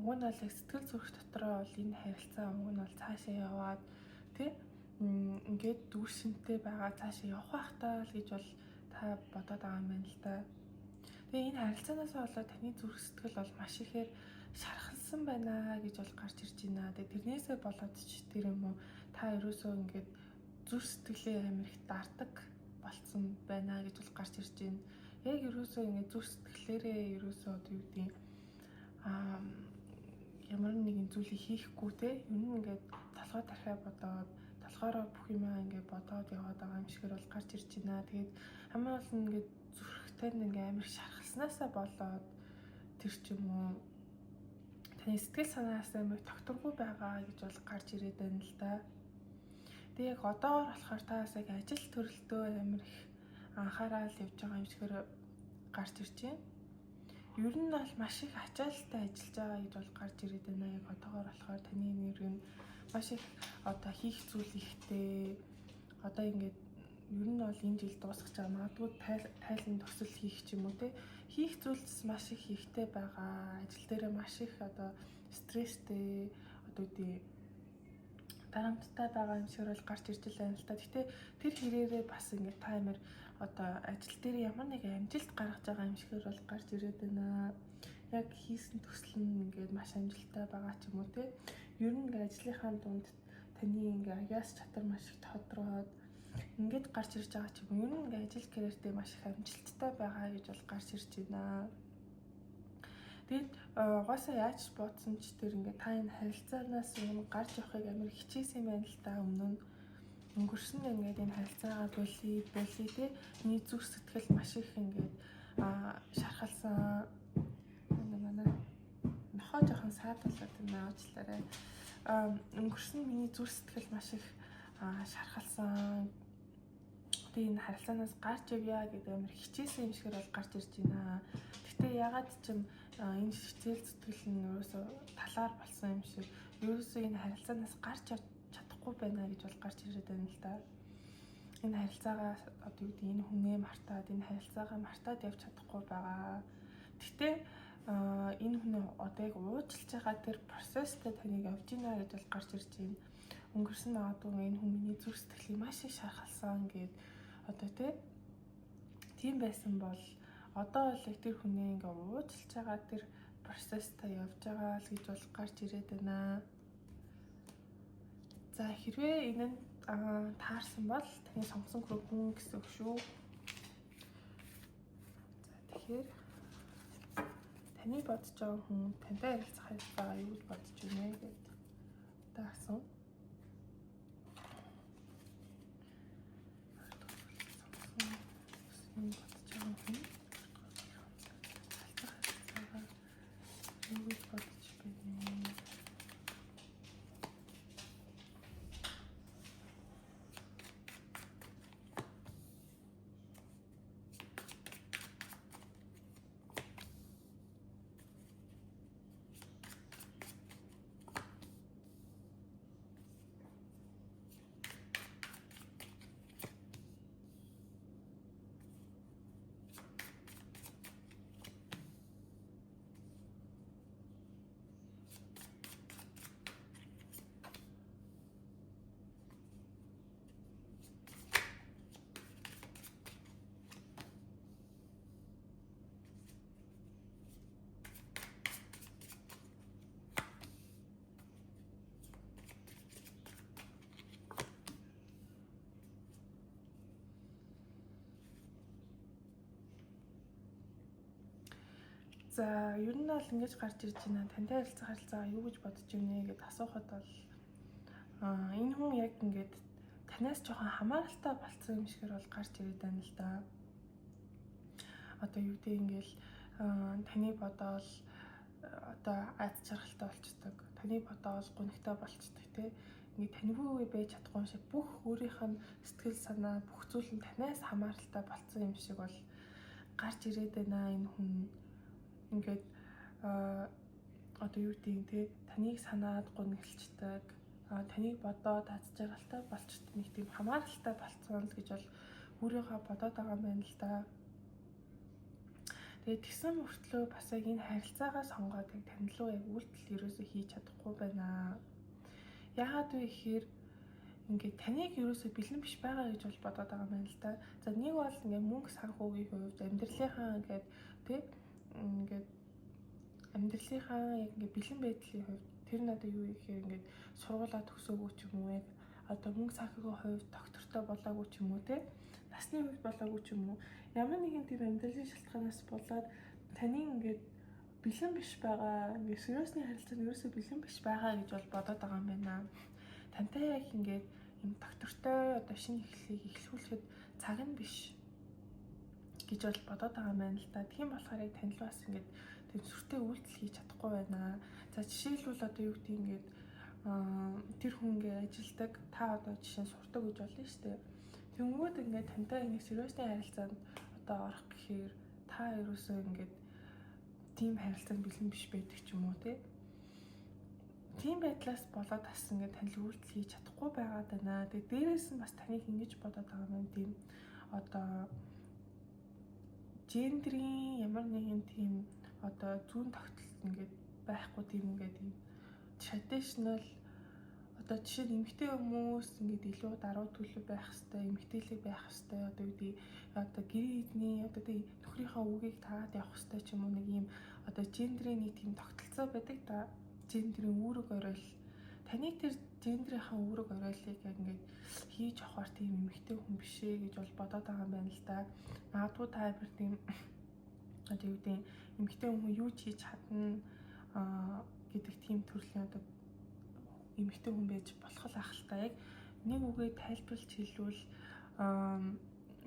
A: уг нь бол яг сэтгэл зүрх дотроо бол энэ харилцаа уг нь бол цаашаа яваад тэ ингээд дүр шинтэй байгаа цаашаа явах байхтаа л гэж бол та бодоод байгаа юм байна л да. Тэгээ энэ харилцаанаас болоод таны зүрх сэтгэл бол маш ихээр шархалсан байна гэж бол гарч ирж байна. Тэгээ тэрнээсээ болоод ч тэр юм уу та ерөөсөө ингээд зүр сэтгэлээ амар их дардаг болцсон байна гэж бол гарч ирж байна. Яг ерөөсөө ингээд зүр сэтгэлээрээ ерөөсөө одоо юу гэдэг ямар нэгэн зүйлийг хийхгүй те ер нь ингээд толгой тархиа бодоод толгоороо бүх юмаа ингээд бодоод яваад байгаа юм шигээр бол гарч ирж байна. Тэгээд хамгийн гол нь ингээд зүрхтэй нь ингээд амар шархалснаасаа болоод тэр ч юм уу таны сэтгэл санаас амар тогтворгүй байгаа гэж бол гарч ирээд байна л да. Тэгээ яг одоогор болохоор та бас яг ажил төрөлтөө амар их анхаарал явж байгаа юм шигээр гарч ирж байна. Ер нь бол маш их ачаалттай ажиллаж байгаа гэж бол гарч ирээд байна. Яг одоогор болохоор таны нэр нь маш их одоо хийх зүйл ихтэй. Одоо ингээд ер нь бол энэ жил дуусгах чаа магадгүй тайлан төсөл хийх ч юм уу те. Хийх зүйлс маш их ихтэй байгаа. Ажил дээрээ маш их одоо стресстэй одоо үгүй дарамттай байгаа юм шиг бол гарч ирж байна л та. Гэтэ тэр хэрээрээ бас ингээд та амар одоо ажил дээр ямар нэг амжилт гаргаж байгаа юм шигээр бол гарч ирээд байна. Яг хийсэн төсөл нь ингээд маш амжилттай байгаа ч юм уу те. Ер нь ингээд ажлынхаа дунд таны ингээд аяас чатар маш их тодроод ингээд гарч ирж байгаа ч юм уу. Ер нь ингээд ажил карьертэй маш их амжилттай байгаа гэж бол гарч ирж байна. Тэгээд угаасаа яаж бодсон ч тэр ингээд та энэ харилцаанаас юм гарч явахыг амар хичээсэн юм байна л да өмнө нь. Өнгөрсөн ингээд энэ харилцаагаа болий те миний зүрх сэтгэл маш их ингээд шархалсан. Манай нохоо жоохон саад болоод байна уучлаарай. Өнгөрсөн миний зүрх сэтгэл маш их шархалсан. Тэгээ энэ харилцаанаас гарч явъя гэдэг амар хичээсэн юм шигээр бол гарч ирж байна. Гэтэ ягаад ч юм энэ хичээл зүтгэл нь ерөөсөө талаар болсон юм шиг ерөөсөө энэ харилцаанаас гарч явж чадахгүй байна гэж бол гарч ирээд байна л да. Энэ харилцаагаа одоо юу гэдэг энэ хүнээ мартаад энэ харилцаагаа мартаад явж чадахгүй байгаа. Гэтэ энэ хүнээ одоо яг уучлж байгаа тэр процесстэй таныг явж гинэ гэж бол гарч ирж байна. Өнгөрсөн магадгүй энэ хүн миний зүрх сэтгэлийг маш их шархалсан гэд одоо тийм байсан бол одоо бол яг тэр хүнээ ингээ уучлж байгаа тэр процесстай явж байгаа л гэж бол гарч ирээд байна. За хэрвээ энэ нь таарсан бол таны сонгосон хүн гэсэн үг шүү. За тэгэхээр таны бодож байгаа хүн тантай ярилцах харилцаагаа юу гэж бодож байна гэд одоо асуу. Бодож байгаа хүн харилцах харилцаагаа юу гэж бодож байна вэ? За ер нь бол ингэж гарч ирж байна. Тантай ярилцах харилцаагаа юу гэж бодож байна гэд асуухад бол энэ хүн яг ингээд танаас жоохон хамааралтай болцсон юм шигээр бол гарч ирээд байна л да. Одоо юу гэдэг ингээл таны бодоол одоо айц чаргалтай болчдөг. Таны бодоол гунигтай болчдөг те. Ингээд таньгүй байж чадахгүй юм шиг бүх өөрийнх нь сэтгэл санаа бүх зүйл нь танаас хамааралтай болцсон юм шиг бол гарч ирээд байна энэ хүн. Ингээд одоо юу гэдэг те таныг санаад гуниглчдаг, таныг бодоод аз жаргалтай болчдөг нэг тийм хамааралтай болцсон л гэж бол өөрийгөө бодоод байгаа юм байна л да. Тэгээд тэгсэн мөртлөө бас яг энэ харилцаагаа сонгоод яг тань руу яг үйлдэл ерөөсөө хийж чадахгүй байна. Яагаад вэ гэхээр ингээд таныг ерөөсөө бэлэн биш байгаа гэж бол бодоод байгаа юм байна л да. За нэг бол ингээд мөнгө санхүүгийн хувьд амьдралынхаа ингээд тэ ингээд Амьдралынхаа яг ингээд бэлэн байдлын хувьд тэр нь одоо юу гэхээр ингээд сургуулаа төгсөөгүй ч юм уу, яг одоо мөнгө санхүүгийн хувьд доктортой болоогүй ч юм уу те, насны хувьд болоогүй ч юм уу, ямар нэгэн тийм амьдралын шалтгаанаас болоод таны ингээд бэлэн биш байгаа, ингээд сериосны харилцаанд ерөөсөө бэлэн биш байгаа гэж бол бодоод байгаа юм байна. Тантай яг ингээд юм доктортой одоо шинэ эхлэлийг эхлүүлэхэд цаг нь биш гэж бол бодоод байгаа юм байна л да. Тийм болохоор яг тань руу бас ингээд тийм сүртэй үйлдэл хийж чадахгүй байна. За жишээлбэл одоо юу гэдэг ингээд тэр хүн ингээд ажилдаг, та одоо жишээ нь сурдаг гэж болно шүү дээ. Тэнгүүд ингээд тантай ингээд сериосны харилцаанд одоо орох гэхээр та ерөөсөө ингээд тийм харилцаанд бэлэн биш байдаг ч юм уу те. Тийм байдлаас болоод бас ингээд танил үйлдэл хийж чадахгүй байгаа даа. Тэгээ дээрээс нь бас таныг ингэж бодоод байгаа юм тийм одоо гендрийн ямар нэгэн тийм одоо зүүн тогтолт ингээд байхгүй тийм ингээд тийм traditional одоо жишээ нь эмэгтэй хүмүүс ингээд илүү даруй төлөв байх хэвээр, эмэгтэйлэг байх хэвээр, одоо юу гэдэг одоо гэрээ эзний одоо тий нөхрийнхөө үгийг таад явах хэвээр ч юм уу нэг ийм одоо гендрийн нэг тийм тогтолцоо байдаг да. Гендрийн үүрэг оройл таны тэр гендрийнхаа үүрэг оройлыг яг ингээд хийж явахаар тийм эмэгтэй хүн биш ээ гэж бол бодоод байгаа юм байна л да. Магадгүй та амар тийм одоо юу гэдэг эмэгтэй хүн юу ч хийж чадна гэдэг тийм төрлийн одоо эмэгтэй хүн байж болох л ах л та. Яг нэг үгээ тайлбарлаж хэлвэл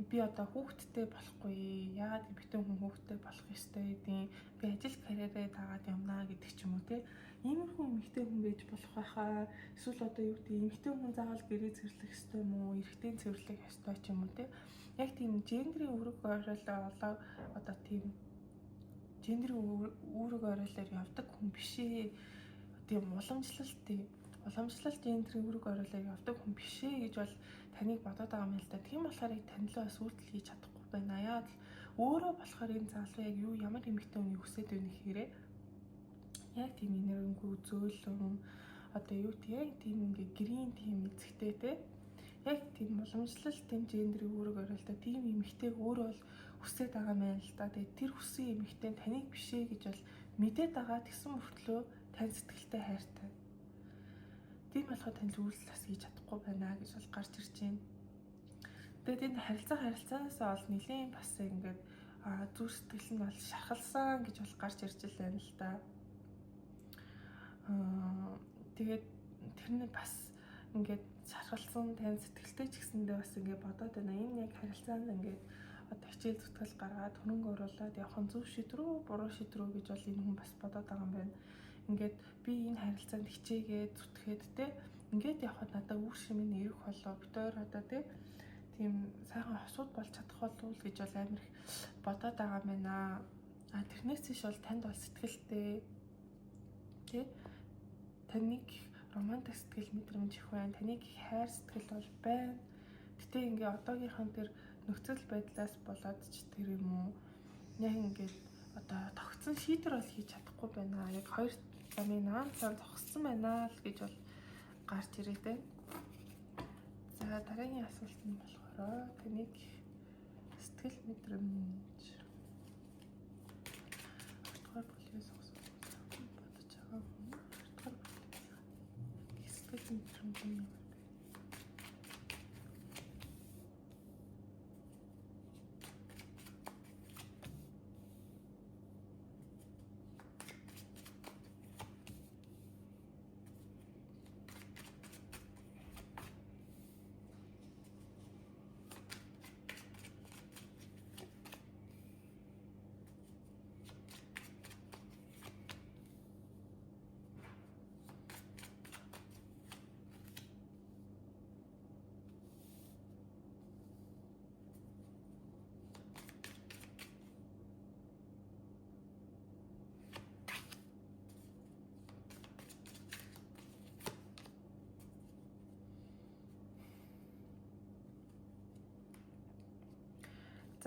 A: би одоо хүүхэдтэй болохгүй. Яагаад эмэгтэй хүн хүүхэдтэй болох ёстой гэдیں۔ Би ажил карьерээ дагаад явна гэдэг ч юм уу те. Иймэрхүү эмэгтэй хүн байж болох байхаа. Эсвэл одоо юу гэдэг эмэгтэй хүн заавал гэрээ цэвэрлэх ёстой юм уу? Эрэгтэй цэвэрлэх ёстой ч юм уу те. Яг тийм гендрийн үүрэг оройлоо одоо тийм гендрийн үүрэг оройлоор явдаг хүн биш ээ. Тийм уламжлалт гендрийн үүрэг оройлоор явдаг хүн биш ээ гэж бол таныг бодоод байгаа юм л да. Тийм болохоор яг танилаа бас үйлдэл хийж чадахгүй байна. Яагаад л өөрөө болохоор энэ залуу яг юу ямар эмэгтэй хүнийг хүсээд байна гэхээр яг тийм энергигүй зөөлөн одоо юу тийм яг тийм ингээ гэрийн тийм эзэгтэй те. Яг тийм уламжлалт тийм гендрийн үүрэг оройлтой тийм эмэгтэйг өөрөө бол хүсээд байгаа юм байна л да. Тэгээд тэр хүссэн эмэгтэй таныг биш ээ гэж бол мэдээд байгаа. Тэгсэн мөртлөө тань сэтгэлтэй хайртай. Тийм болохоор тань үйлдэл бас хийж чадахгүй байна гэж бол гарч ирж байна. Тэгээд энэ харилцаанаас бол нэлийн бас ингээд зүр сэтгэл нь бол шархалсан гэж бол гарч ирж л байна л да. Тэгээд тэр нь бас ингээд шархалсан тань сэтгэлтэй ч гэсэндээ бас ингээд бодоод байна. Энэ яг харилцаанд ингээд одоо хичээл зүтгэл гаргаад хөрөнгө оруулаад явах нь зөв шийдвэр үү, буруу шийдвэр үү гэж бол энэ хүн бас бодоод байгаа юм байна. Ингээд би энэ харилцаанд хичээгээд зүтгээд те ингээд явхад надад үр шим нь ирэх болоо бид хоёр одоо те тийм сайхан хосууд болж чадах болов уу гэж бол амар их бодоод байгаа юм байна. А тэрнээс тийш бол танд бол сэтгэлтэй те таныг романтик сэтгэл мэдрэмж их байна. Таныг их хайр сэтгэл бол байна. Гэтэ ингээ одоогийнхан тэр нөхцөл байдлаас болоод ч тэр юм уу яг ингээд одоо тогтсон шийдвэр бол хийж чадахгүй байна. Яг хоёр замын наан цаан зогссон байна л гэж бол гарч ирээд байна. За дараагийн асуулт нь болохоор таныг сэтгэл мэдрэмж хоёрдугаар бүлгийн сонгосон бодож байгаа хүн хоёрдугаар бүлгийн сэтгэл мэдрэмж нь ямар бэ?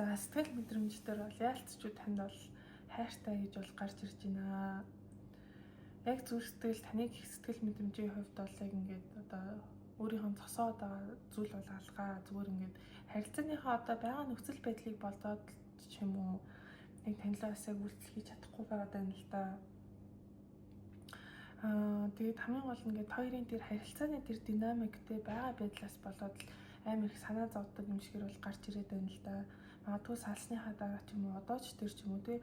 A: За сэтгэл мэдрэмж дээр бол яалтчгүй танд бол хайртай гэж бол гарч ирж байна. Яг зүрх сэтгэл таныг их сэтгэл мэдрэмжийн хувьд бол яг ингээд одоо өөрийнхөө зогсоод байгаа зүйл бол алгаа. Зүгээр ингээд харилцааныхаа одоо байгаа нөхцөл байдлыг болдоод ч юм уу нэг танилаас яг үйлдэл хийж чадахгүй байгаа даа л да. Тэгээд хамгийн гол нь ингээд хоёрын тэр харилцааны тэр динамиктэй байгаа байдлаас болоод л амар их санаа зовдөг юм шигээр бол гарч ирээд байна л да. Магадгүй салсныхаа дараа ч юм уу одоо ч тэр ч юм уу те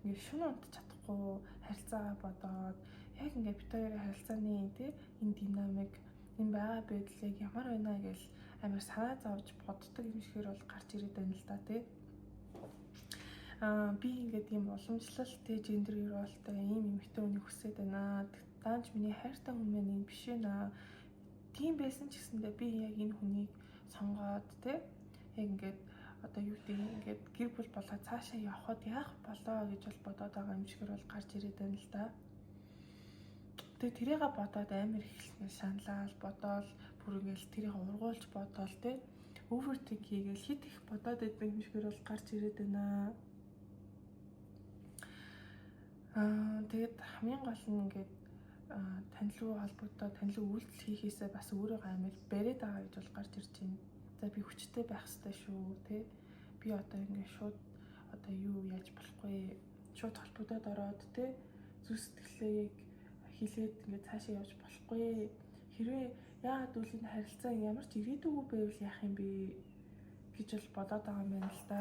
A: ингээд шүн унтж чадахгүй харилцаагаа бодоод яг ингээд бит хоёрын харилцааны те энэ динамик энэ байгаа байдлыг ямар байна гэж амар санаа зовж боддог юм шигээр бол гарч ирээд байна л да те. Би ингээд ийм уламжлалт те гендер ролтой ийм эмэгтэй хүнийг хүсээд байна. Даанч миний хайртай хүн маань юм биш ээ. Тийм байсан ч гэсэндээ би яг энэ хүнийг сонгоод те яг ингээд одоо юу гэдэг ингээд гэр бүл болоод цаашаа явхад яах болоо гэж бол бодоод байгаа юм шигээр бол гарч ирээд байна л да. Тэгээ тэрийгэ бодоод амар их шаналал бодоол бүр ингээд тэрийг ургуулж бодоол те overthink хийгээл хит их бодоод байдаг юм шигээр бол гарч ирээд байна. Тэгээд хамгийн гол нь ингээд тань руу холбогдоод тань руу үйлдэл хийхээсээ бас өөрийгөө амар бариад байгаа гэж бол гарч ирж байна. За би хүчтэй байх ёстой шүү, тэ. Би одоо ингээд шууд одоо юу яаж болохгүй шууд холбогдоод ороод тэ зүр сэтгэлээ яг хилээд ингээд цаашаа явж болохгүй. Хэрвээ яагаад үл энэ харилцаа ямар ч ирээдүггүй байвал яах юм бэ гэж бол бодоод байгаа юм байна л да.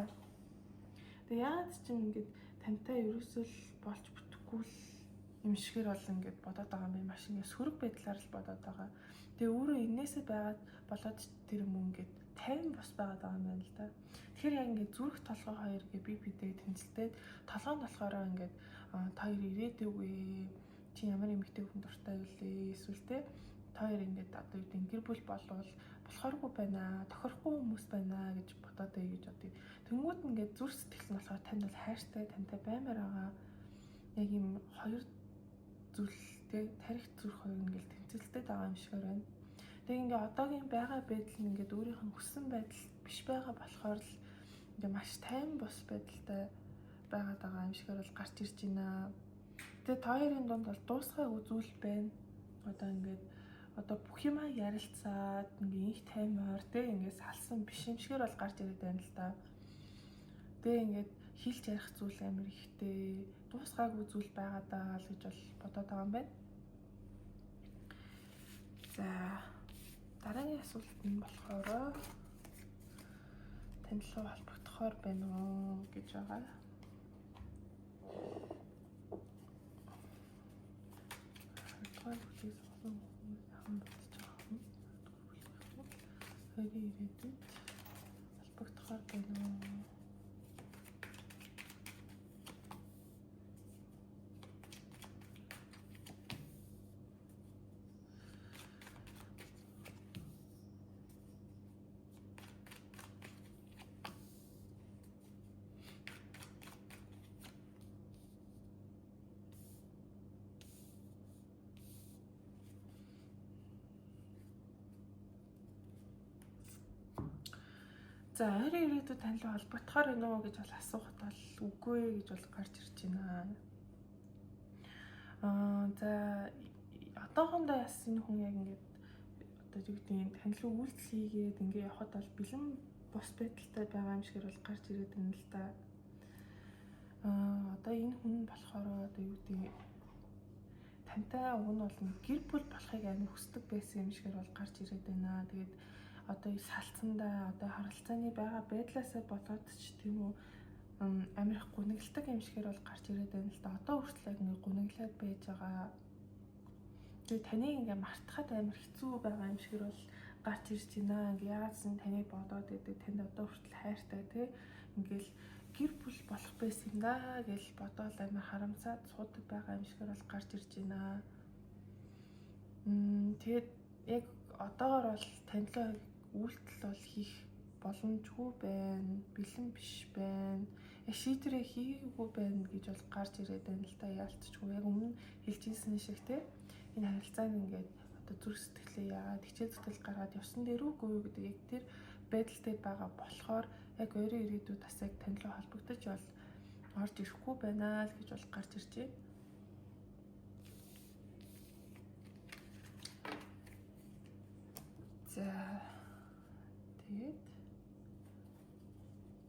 A: Тэгээ яагаад ч юм ингээд тантай ерөөсөө л болж бүтэхгүй л юм шигээр бол ингээд бодоод байгаа юм байна. Маш ингээд сөрөг байдлаар л бодоод байгаа. Тэгээ өөрөө энээсээ байгаад болоод тэр юм ингээд 50 бус байгаад байгаа юм байна л да. Тэгэхээр яг ингээд зүрх толгой хоёр ингээ бие биедээ тэнцэлтэй толгой нь болохоор ингээд та хоёр ирээдүгөө чи ямар эмэгтэй хүн дуртай вэ эсвэл те та хоёр ингээд одоо юу гэдэг гэр бүл болвол болохооргүй байна, тохирохгүй хүмүүс байна гэж бодоод байя гэж бодъё. Тэнгүүд ингээд зүрх сэтгэл нь болохоор танд бол хайртай, тантай баймаар байгаа. Яг юм хоёр зүйлтэй тарих зүрх хоёр ингээд тэнцэлтэй байгаа юм шигээр байна. Тэгээ ингээ одоогийн байгаа байдал нь ингээд өөрийнх нь хүссэн байдал биш байгаа болохоор л ингээ маш тайван бус байдалтай байгаад байгаа юм шигээр бол гарч ирж байна. Тэгээ та хоёрын дунд бол дуусгаагүй зүйл байна. Одоо ингээд одоо бүх юмаа ярилцаад ингээ инх таймаар тэ ингээ салсан биш юм шигээр бол гарч ирээд байна л да. Тэгээ ингээд хилж ярих зүйл амар ихтэй, дуусгаагүй зүйл байгаа даа л гэж бол бодоод байгаа юм байна. За дараагийн асуулт нь болохоор тань руу холбогдохоор байна уу гэж байгаа. Хоёрдугаар бүлгийг сонгосон хүмүүс яхан бодож байгаа юм. Хоёрдугаар бүлгийг хоёрын ирээдүйд холбогдохоор байна уу? За ойрын ирээдүйд тань руу холбогдохоор байна уу гэж бол асуухад бол үгүй ээ гэж бол гарч ирж байна. За одоохондоо бас энэ хүн яг ингээд одоо юу гэдэг тань руу үйлдэл хийгээд ингээд явхад бол бэлэн бус байдалтай байгаа юм шигээр бол гарч ирээд байна л да. Одоо энэ хүн болохоор одоо юу гэдэг тантай уг нь бол гэр бүл болохыг амар хүсдэг байсан юм шигээр бол гарч ирээд байна. Тэгээд одоо салцсандаа одоо харилцааны байгаа байдлаасаа болоод ч тийм үү амар их гуниглдаг юм шигээр бол гарч ирээд байна л да. Одоо хүртэл яг ингэ гуниглаад байж байгаа. Тэгээ таныг ингээ мартахад амар хэцүү байгаа юм шигээр бол гарч ирж байна. Ингээ яагаад ч таныг бодоод байдаг, танд одоо хүртэл хайртай тий. Ингээл гэр бүл болох байсан юм да гэж бодоол амар харамсаад суудаг байгаа юм шигээр бол гарч ирж байна. Тэгээд яг одоогор бол танилаа үйлдэл бол хийх боломжгүй байна, бэлэн биш байна. Яг шийдвэрээ хийгээгүй байна гэж бол гарч ирээд байна л да яалтчгүй. Яг өмнө хэлжсэн шиг те энэ харилцааг ингээд одоо зүрх сэтгэлээ яагаад хичээл зүтгэл гаргаад явсан дээр үгүй юу гэдэг яг тэр байдалтай байгаа болохоор яг ойрын ирээдүйд бас яг тань руу холбогдож бол орж ирэхгүй байна л гэж бол гарч ирж байна. За тэгээд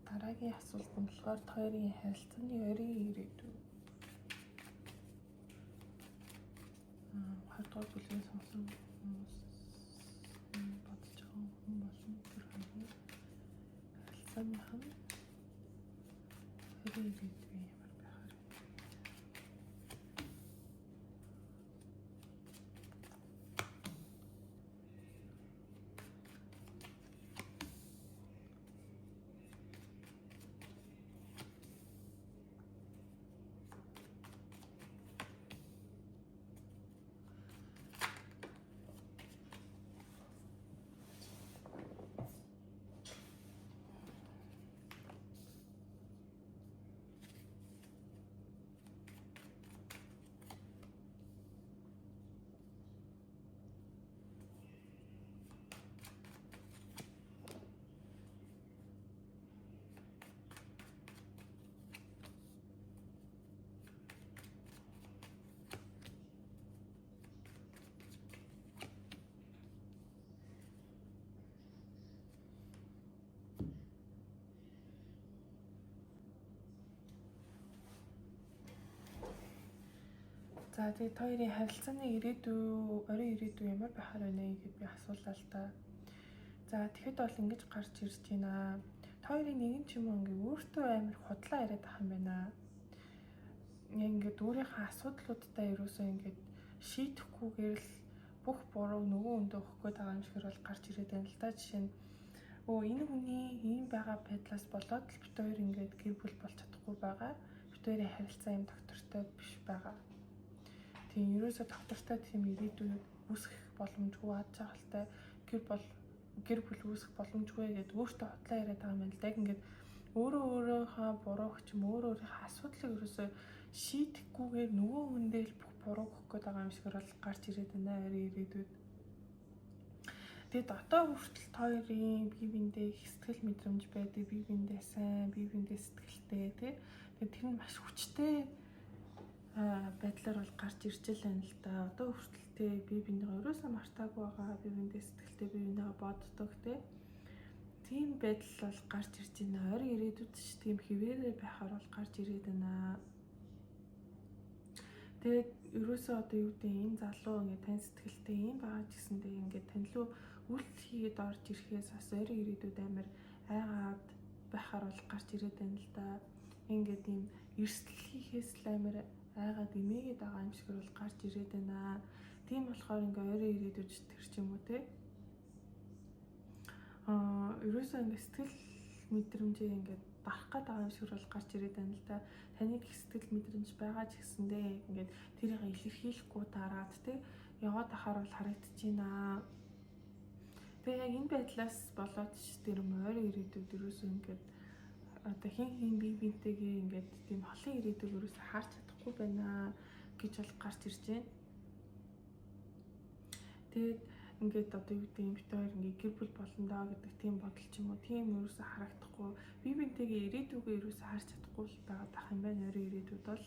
A: дараагийн асуулт нь болохоор хоёрын харилцааны ойрын ирээдүй. дугаар бүлгийн сонгосон хүмүүс бодож байгаа хүн болон тэр хоёрын харилцааных нь хоёрын ирээдүй ямар байхаар вэ? За тэгээд та хоёрын харилцааны ирээдүй, оройн ирээдүй ямар байхаар байна вэ гэд би асуулаа л та. За тэгэхэд бол ингэж гарч ирж байна. Та хоёрын нэгэн ч юм уу ингээ өөртөө амар худлаа яриад ах юм байна. Яг ингээд өөрийнхөө асуудлуудтай ерөөсөө ингээд шийдэхгүйгээр л бүх буруу нөгөө хүндээ өгөх гээд байгаа юм шиг бол гарч ирээд байна л да. Жишээ нь энэ хүний ийм байгаа байдлаас болоод л бид хоёр ингээд гэр бүл болж чадахгүй байгаа. Бид хоёрын харилцаа ийм доктортой биш байгаа. Тийм ерөөсөө доктортой тийм ирээдүй үүсгэх боломжгүй ад жаргалтай гэр бүл үүсгэх боломжгүй гэдээ өөртөө худлаа яриад байгаа юм байна л да. Яг ингээд өөрөө өөрийнхөө бурууг ч юм өөрөө өөрийнхөө асуудлыг ерөөсөө шийдэхгүйгээр нөгөө хүндээ л бүх бурууг өгөх гээд байгаа юм шиг бол гарч ирээд байна орой ирээдүйд. Тэгээд одоо хүртэл та хоёрын бие биендээ их сэтгэл мэдрэмж байдаг, бие биендээ сайн, бие биендээ сэтгэлтэй тий. Тэгээд тэр нь маш хүчтэй байдлаар бол гарч ирж л байна л да. Одоо хүртэл тий бие биенийгээ ерөөсөө мартаагүй байгаа, бие биендээ сэтгэлтэй, бие биенийгээ боддог тий. Тийм байдал бол гарч ирж байна. Ойрын ирээдүйд ч тийм хэвээрээ байхаар бол гарч ирээд байна. Тэгээд ерөөсөө одоо юу гэдэг энэ залуу ингээд тань сэтгэлтэй юм байгаа ч гэсэндээ ингээд тань руу үйлдэл хийгээд орж ирэхээс бас ойрын ирээдүйд амар айгаад байхаар бол гарч ирээд байна л да. Ингээд ийм эрсдэл хийхээс л амар айгаад эмээгээд байгаа юм шиг бол гарч ирээд байна. Тийм болохоор ингээ ойрын ирээдүйд тэр ч юм уу те. Ерөөсөө ингээ сэтгэл мэдрэмжээ ингээд дарах гээд байгаа юм шиг бол гарч ирээд байна л да. Таныг их сэтгэл мэдрэмж байгаа ч гэсэндээ ингээд тэрийг илэрхийлэхгүй дараад те яваад ахаар бол харагдаж байна. Тэгээ яг энэ байдлаас болоод ч тэр ойрын ирээдүйд ерөөсөө ингээд одоо хин хин бие биентэйгээ ингээд тийм холын ирээдүйг ерөөсөө харж чадахгүй байна гэж бол гарч ирж байна. Тэгээд ингээд одоо юу гэдэг юм бит хоёр ингээд гэр бүл болно доо гэдэг тийм бодол ч юм уу тийм ерөөсөө харагдахгүй бие биентэйгээ ирээдүйгээ ерөөсөө харж чадахгүй л байгаад ах юм байна ойрын ирээдүйд бол.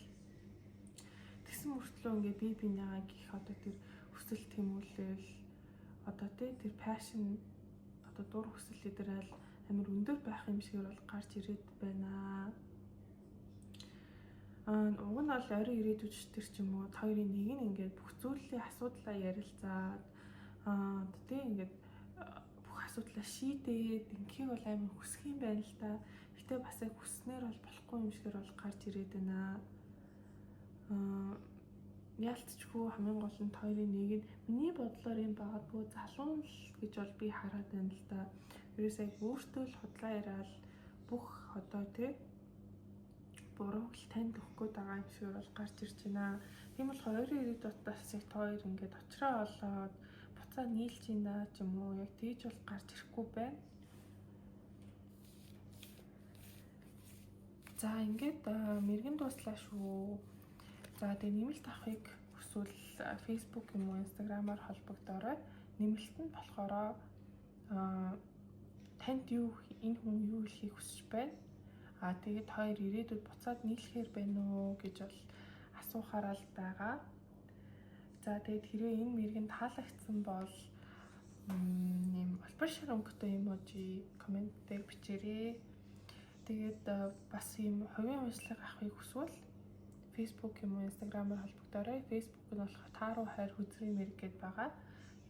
A: Тэгсэн мөртлөө ингээд бие биенийгаа гих одоо тэр хүсэл тэмүүлэл одоо тий тэр passion одоо дур хүсэл эдэрэл амар өндөр байх юм шиг бол гарч ирээд байна. Уг нь бол ойрын ирээдүйд тэр ч юм уу та хоёрын нэг нь ингээд бүх зүйлийн асуудлаа ярилцаад тий ингээд бүх асуудлаа шийдээд инхийг бол амар хүсэх юм байна л да. Гэтэ бас яг хүснээр бол болохгүй юм шигээр бол гарч ирээд байна. Яалтчгүй хамгийн гол нь хоёрын нэг нь миний бодлоор юм багадгүй залуу л гэж бол би хараад байна л да. Ерөөсөө яг өөртөө л худлаа яриад бүх одоо тий бурууг л танд өгөх гээд байгаа юм шиг бол гарч ирж байна. Тийм болохоор ойрын ирээдүйд бас яг та хоёр ингээд очроо олоод буцаа нийлж байна ч юм уу яг тэгж бол гарч ирэхгүй байна. За ингээд мэрэгэн дууслаа шүү. За тэгээ нэмэлт авахыг хүсвэл Facebook юм уу Instagram-аар холбогдоорой. Нэмэлт нь болохоор танд юу энэ хүн юу хэлхийг хүсэж байна? Тэгээд хоёр ирээдүйд буцаад нийлэхээр байна уу гэж бол асуухаар л байгаа. За тэгээд хэрвээ энэ мэрэгэн таалагдсан бол ийм улбар шар өнгөтэй эможи коммент дээр бичээрэй. Тэгээд бас ийм хувийн уншлага авахыг хүсвэл Facebook юм уу Instagram-аар холбогдоорой. Facebook нь болохоор Тааруу хайр хүзрийн мэрэг гэд байгаа.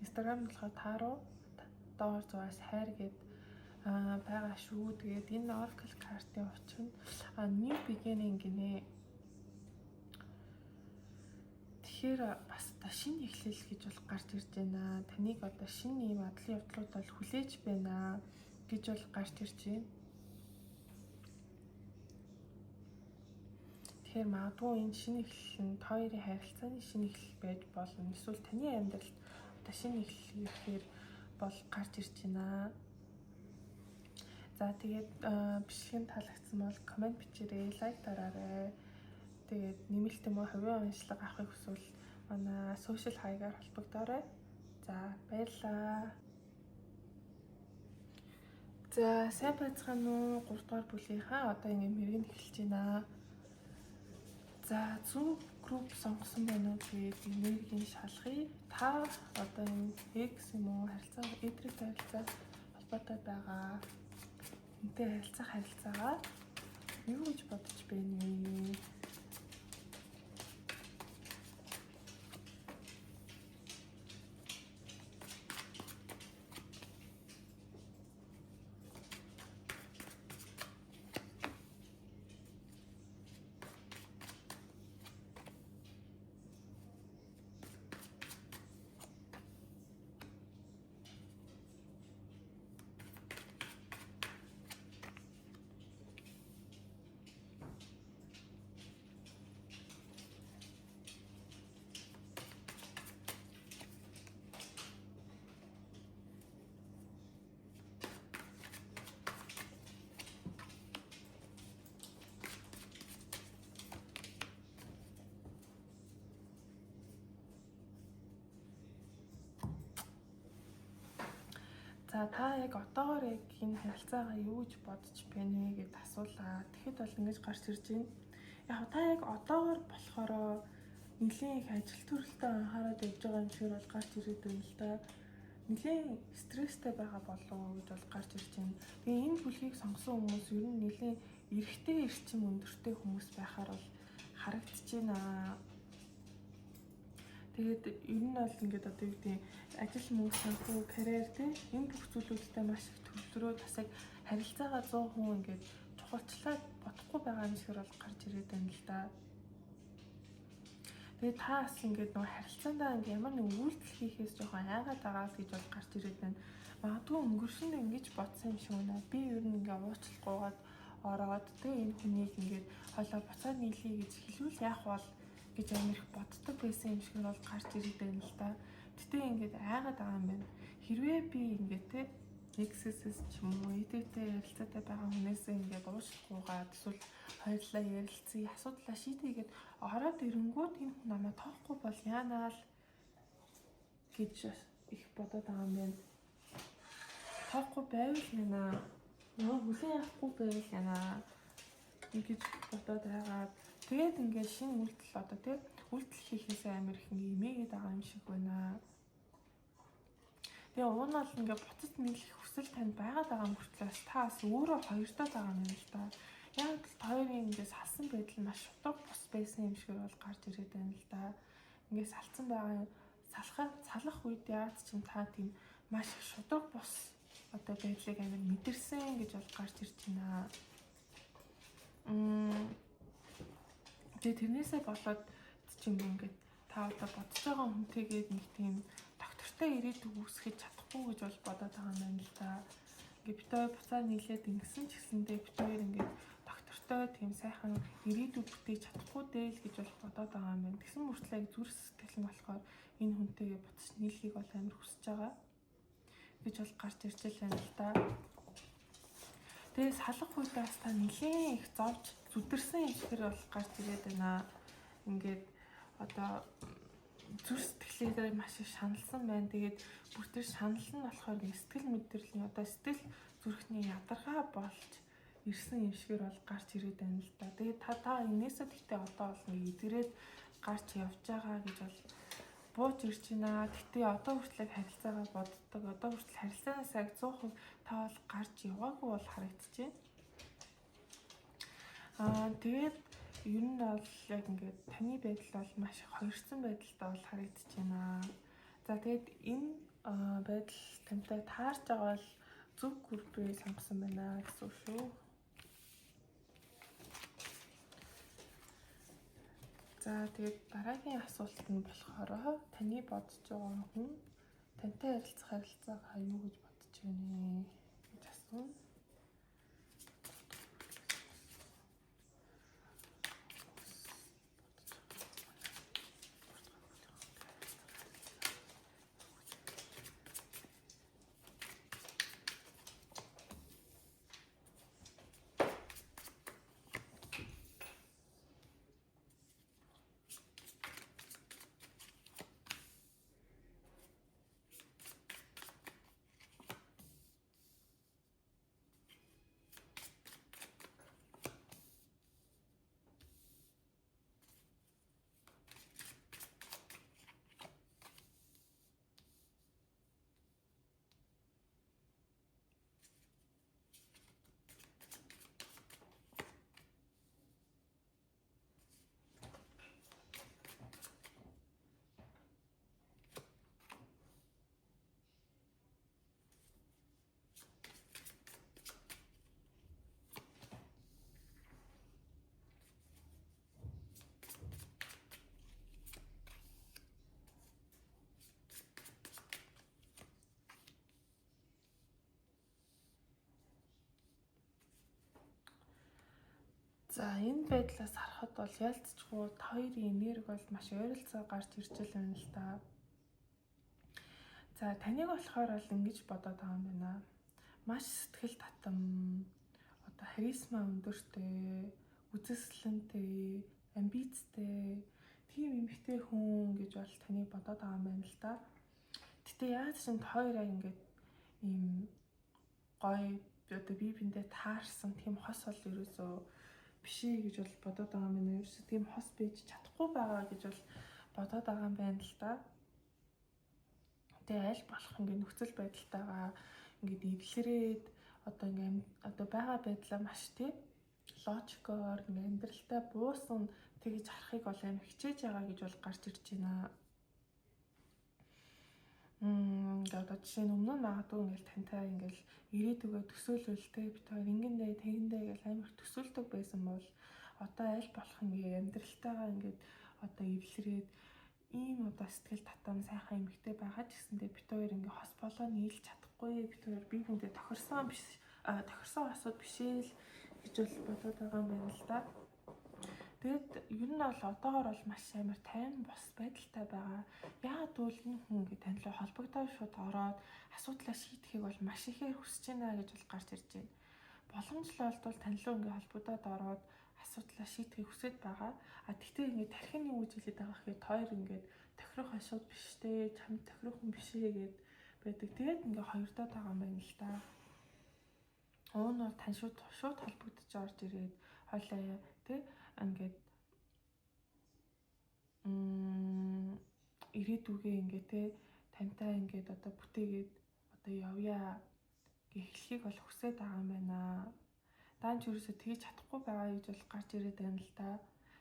A: Instagram нь болохоор Тааруу доор зураас хайр гэд байгаа шүү. Тэгээд энэ Oracle картын учир нь New Beginning гинэ. Тэгэхээр бас одоо шинэ эхлэл гэж бол гарч ирж байна. Таныг одоо шинэ ийм адлын явдлууд бол хүлээж байна гэж бол гарч ирж байна. Тэгэхээр магадгүй энэ шинэ эхлэл нь та хоёрын харилцааны шинэ эхлэл байж болно. Эсвэл таны амьдралд одоо шинэ эхлэл ирэхээр бол гарч ирж байна. За тэгээд бичлэг нь таалагдсан бол комент бичээрэй, лайк дараарай. Тэгээд нэмэлт юм уу хувийн уншлага авахыг хүсвэл манай сошиал хаягаар холбогдоорой. За баярлалаа. За сайн байцгаана уу? 3 дугаар бүлгийнхаа одоо ингэ мэрэгэн эхэлж байна. За зөв групп сонгосон байна уу гээд энергийн шалгая. Та одоо энэ X юм уу харилцаа, эдрэг харилцаа холбоотой байгаа. Энтэй харилцах харилцаагаа юу гэж бодож байна вэ? За та яг одоогоор яг энэ харилцаагаа юу гэж бодож байна вэ гэд асуулаа. Тэгэхэд бол ингэж гарч ирж байна. Яг та яг одоогоор болохоор нэлээн их ажил төрөлтөө анхаарал явж байгаа юм шиг бол гарч ирээд байна л да. Нэлээн стресстэй байгаа болов уу гэж бол гарч ирж байна. Тэгээ энэ бүлгийг сонгосон хүмүүс ер нь нэлээн эрэгтэй эрчим өндөртэй хүмүүс байхаар бол харагдаж байна. Тэгээд ер нь бол ингээд одоо юу гэдэг ажил мөнгө санхүү карьер те энэ бүх зүйлүүдтэй маш их төвлөрөөд бас яг харилцаагаа 100% ингээд чухалчлаад бодохгүй байгаа юм шиг бол гарч ирээд байна л да. Тэгээд та бас ингээд нөгөө харилцаандаа ингээд ямар нэг үйлдэл хийхээс жоохон айгаад байгаа л гэж бол гарч ирээд байна. Магадгүй өнгөрсөн ингэж бодсон юм шиг байна. Би ер нь ингээд уучлахгүйгээд ороод тэ энэ хүнийг ингээд хойлоо буцаад нийлье гэж хэлвэл яах бол гэж амар их боддог байсан юм шиг нь бол гарч ирээд байна л да. Гэтэ ингээд айгаад байгаа юм байна. Хэрвээ би ингээд те XSS ч юм уу эдэгтэй ярилцаатай байгаа хүнээсээ ингээд уушлахгүйгаад эсвэл хоёрлаа ярилцъя, асуудлаа шийдье гэд ороод ирэнгүүт энэ хүн намайг тоохгүй бол яанаа л гэж их бодоод байгаа юм байна. Тоохгүй байвал яана. Нөгөө хүлээн авахгүй байвал яана гэж бодоод байгаад тэгээд ингээд шинэ үйлдэл одоо тий үйлдэл хийхээсээ амар их ингээд имээгээд байгаа юм шиг байна. Тэгээ уг нь бол ингээд буцаж нийлэх хүсэл танд байгаад байгаа мөртлөө та бас өөрөө хоёрдоод байгаа юм л да. Яг л хоёрын ингээд салсан байдал маш шудраг бус байсан юм шиг бол гарч ирээд байна л да. Ингээд салцсан байгаа салах үед яагаад ч юм та тийм маш их шудраг бус одоо байдлыг амар мэдэрсэн гэж бол гарч ирж байна. Тэгээ тэрнээсээ болоод ч юм ингээд та одоо бодож байгаа хүнтэйгээд нэг тийм доктортой ирээдүг үүсгэж чадахгүй гэж бол бодоод байгаа юм байна л да. Ингээд бид хоёр буцаа нийлээд ингэсэн ч гэсэндээ бид хоёр ингээд доктортой тийм сайхан ирээдүг бүтээж чадахгүй дээ л гэж бол бодоод байгаа юм байна. Тэгсэн мөртлөө яг зүрх сэтгэл нь болохоор энэ хүнтэйгээ буцаж нийлхийг бол амар хүсэж байгаа гэж бол гарч ирж байна л да. Тэгээ салах үед бас та нэлээд их зовж зүдэрсэн юм шиг бол гарч ирээд байна. Ингээд одоо зүр сэтгэлээрээ маш их шаналсан байна. Тэгээд бүр тэр шанал нь болохоор сэтгэл мэдрэлийн одоо сэтгэл зүрхний ядаргаа болж ирсэн юм шигээр бол гарч ирээд байна л да. Тэгээд та энээсээ гэхдээ одоо бол нэг эдгэрээд гарч явж байгаа гэж бол бууж ирж байна. Гэтэ одоо хүртэл харилцаагаа боддог. Одоо хүртэл харилцаанаас яг 100% та бол гарч яваагүй бол харагдчихэв. Тэгээд Ер нь бол яг ингээд таны байдал бол маш их хоёрцсон байдалтай бол харагдаж байна. За тэгээд энэ байдал тантай таарч байгаа бол зөв группийг сонгосон байна гэсэн үг шүү. За тэгээд дараагийн асуулт нь болохоор таны бодож байгаа хүн тантай ярилцах харилцаагаа юу гэж бодож байна гэж асууна. За энэ байдлаас харахад бол ялцчгүй та хоёрын энерги бол маш ойролцоо гарч ирж л байна л да. За таныг болохоор бол ингэж бодоод байгаа юм байна. Маш сэтгэл татам, одоо харизма өндөртэй, үзэсгэлэнтэй, амбицтай тийм эмэгтэй хүн гэж бол таныг бодоод байгаа юм байна л да. Гэтэ яаж ч энэ хоёр яг ингээд ийм гоё одоо бие биендээ таарсан тийм хос бол ерөөсөө биш ээ гэж бол бодоод байгаа юм байна. Ерөөсөө тийм хос байж чадахгүй байгаа гэж бол бодоод байгаа юм байна л да. Тэгээ аль болох ингээд нөхцөл байдалтайгаа ингээд эвлэрээд одоо ингээд одоо байгаа байдлаа маш тий логикоор ингээд амьдралтай буусан тэгж харахыг бол амар хичээж байгаа гэж бол гарч ирж байна. Одоо жишээ нь өмнө нь магадгүй ингээл тантай ингээл ирээдүгөө төсөөлөл те бит хоёр ингэндээ тэгэндээ гэл амар төсөөлдөг байсан бол одоо аль болох ингээ амьдралтайгаа ингээд одоо эвлэрээд ийм одоо сэтгэл татам сайхан эмэгтэй байгаа ч гэсэндээ бит хоёр ингээ хос болоо нийлж чадахгүй бит хоёр бие биендээ тохирсон биш тохирсон асуудал биш ээ л гэж бол бодоод байгаа юм байна л да. Тэгэд ер нь бол одоогор бол маш амар тайван бос байдалтай байгаа. Яагаад гэвэл энэ хүн ингээд тань руу холбогдоод шууд ороод асуудлаа шийдэхийг бол маш ихээр хүсэж байна гэж бол гарч ирж байна. Боломжтой болтол тань руу ингээд холбогдоод ороод асуудлаа шийдэхийг хүсэж байгаа. А тэгтээ ингээд тархин юу гэж хэлээд байгаа гэхээр хоёр ингээд тохирох асуудал биш те, чам тохирох хүн биш ээ гэд байдаг. Тэгээд ингээд хоёрдоод байгаа юм байна л да. Уун нь бол тань шууд холбогдож орж ирээд хойлоо тэ ингээд ирээдүгээ ингээ те тантай ингээд одоо бүтээгээд одоо явъя гэхлэхийг бол хүсээд байгаа юм байна. Даанч ерөөсөө тэгж чадахгүй байгаа гэж бол гарч ирээд байна л да.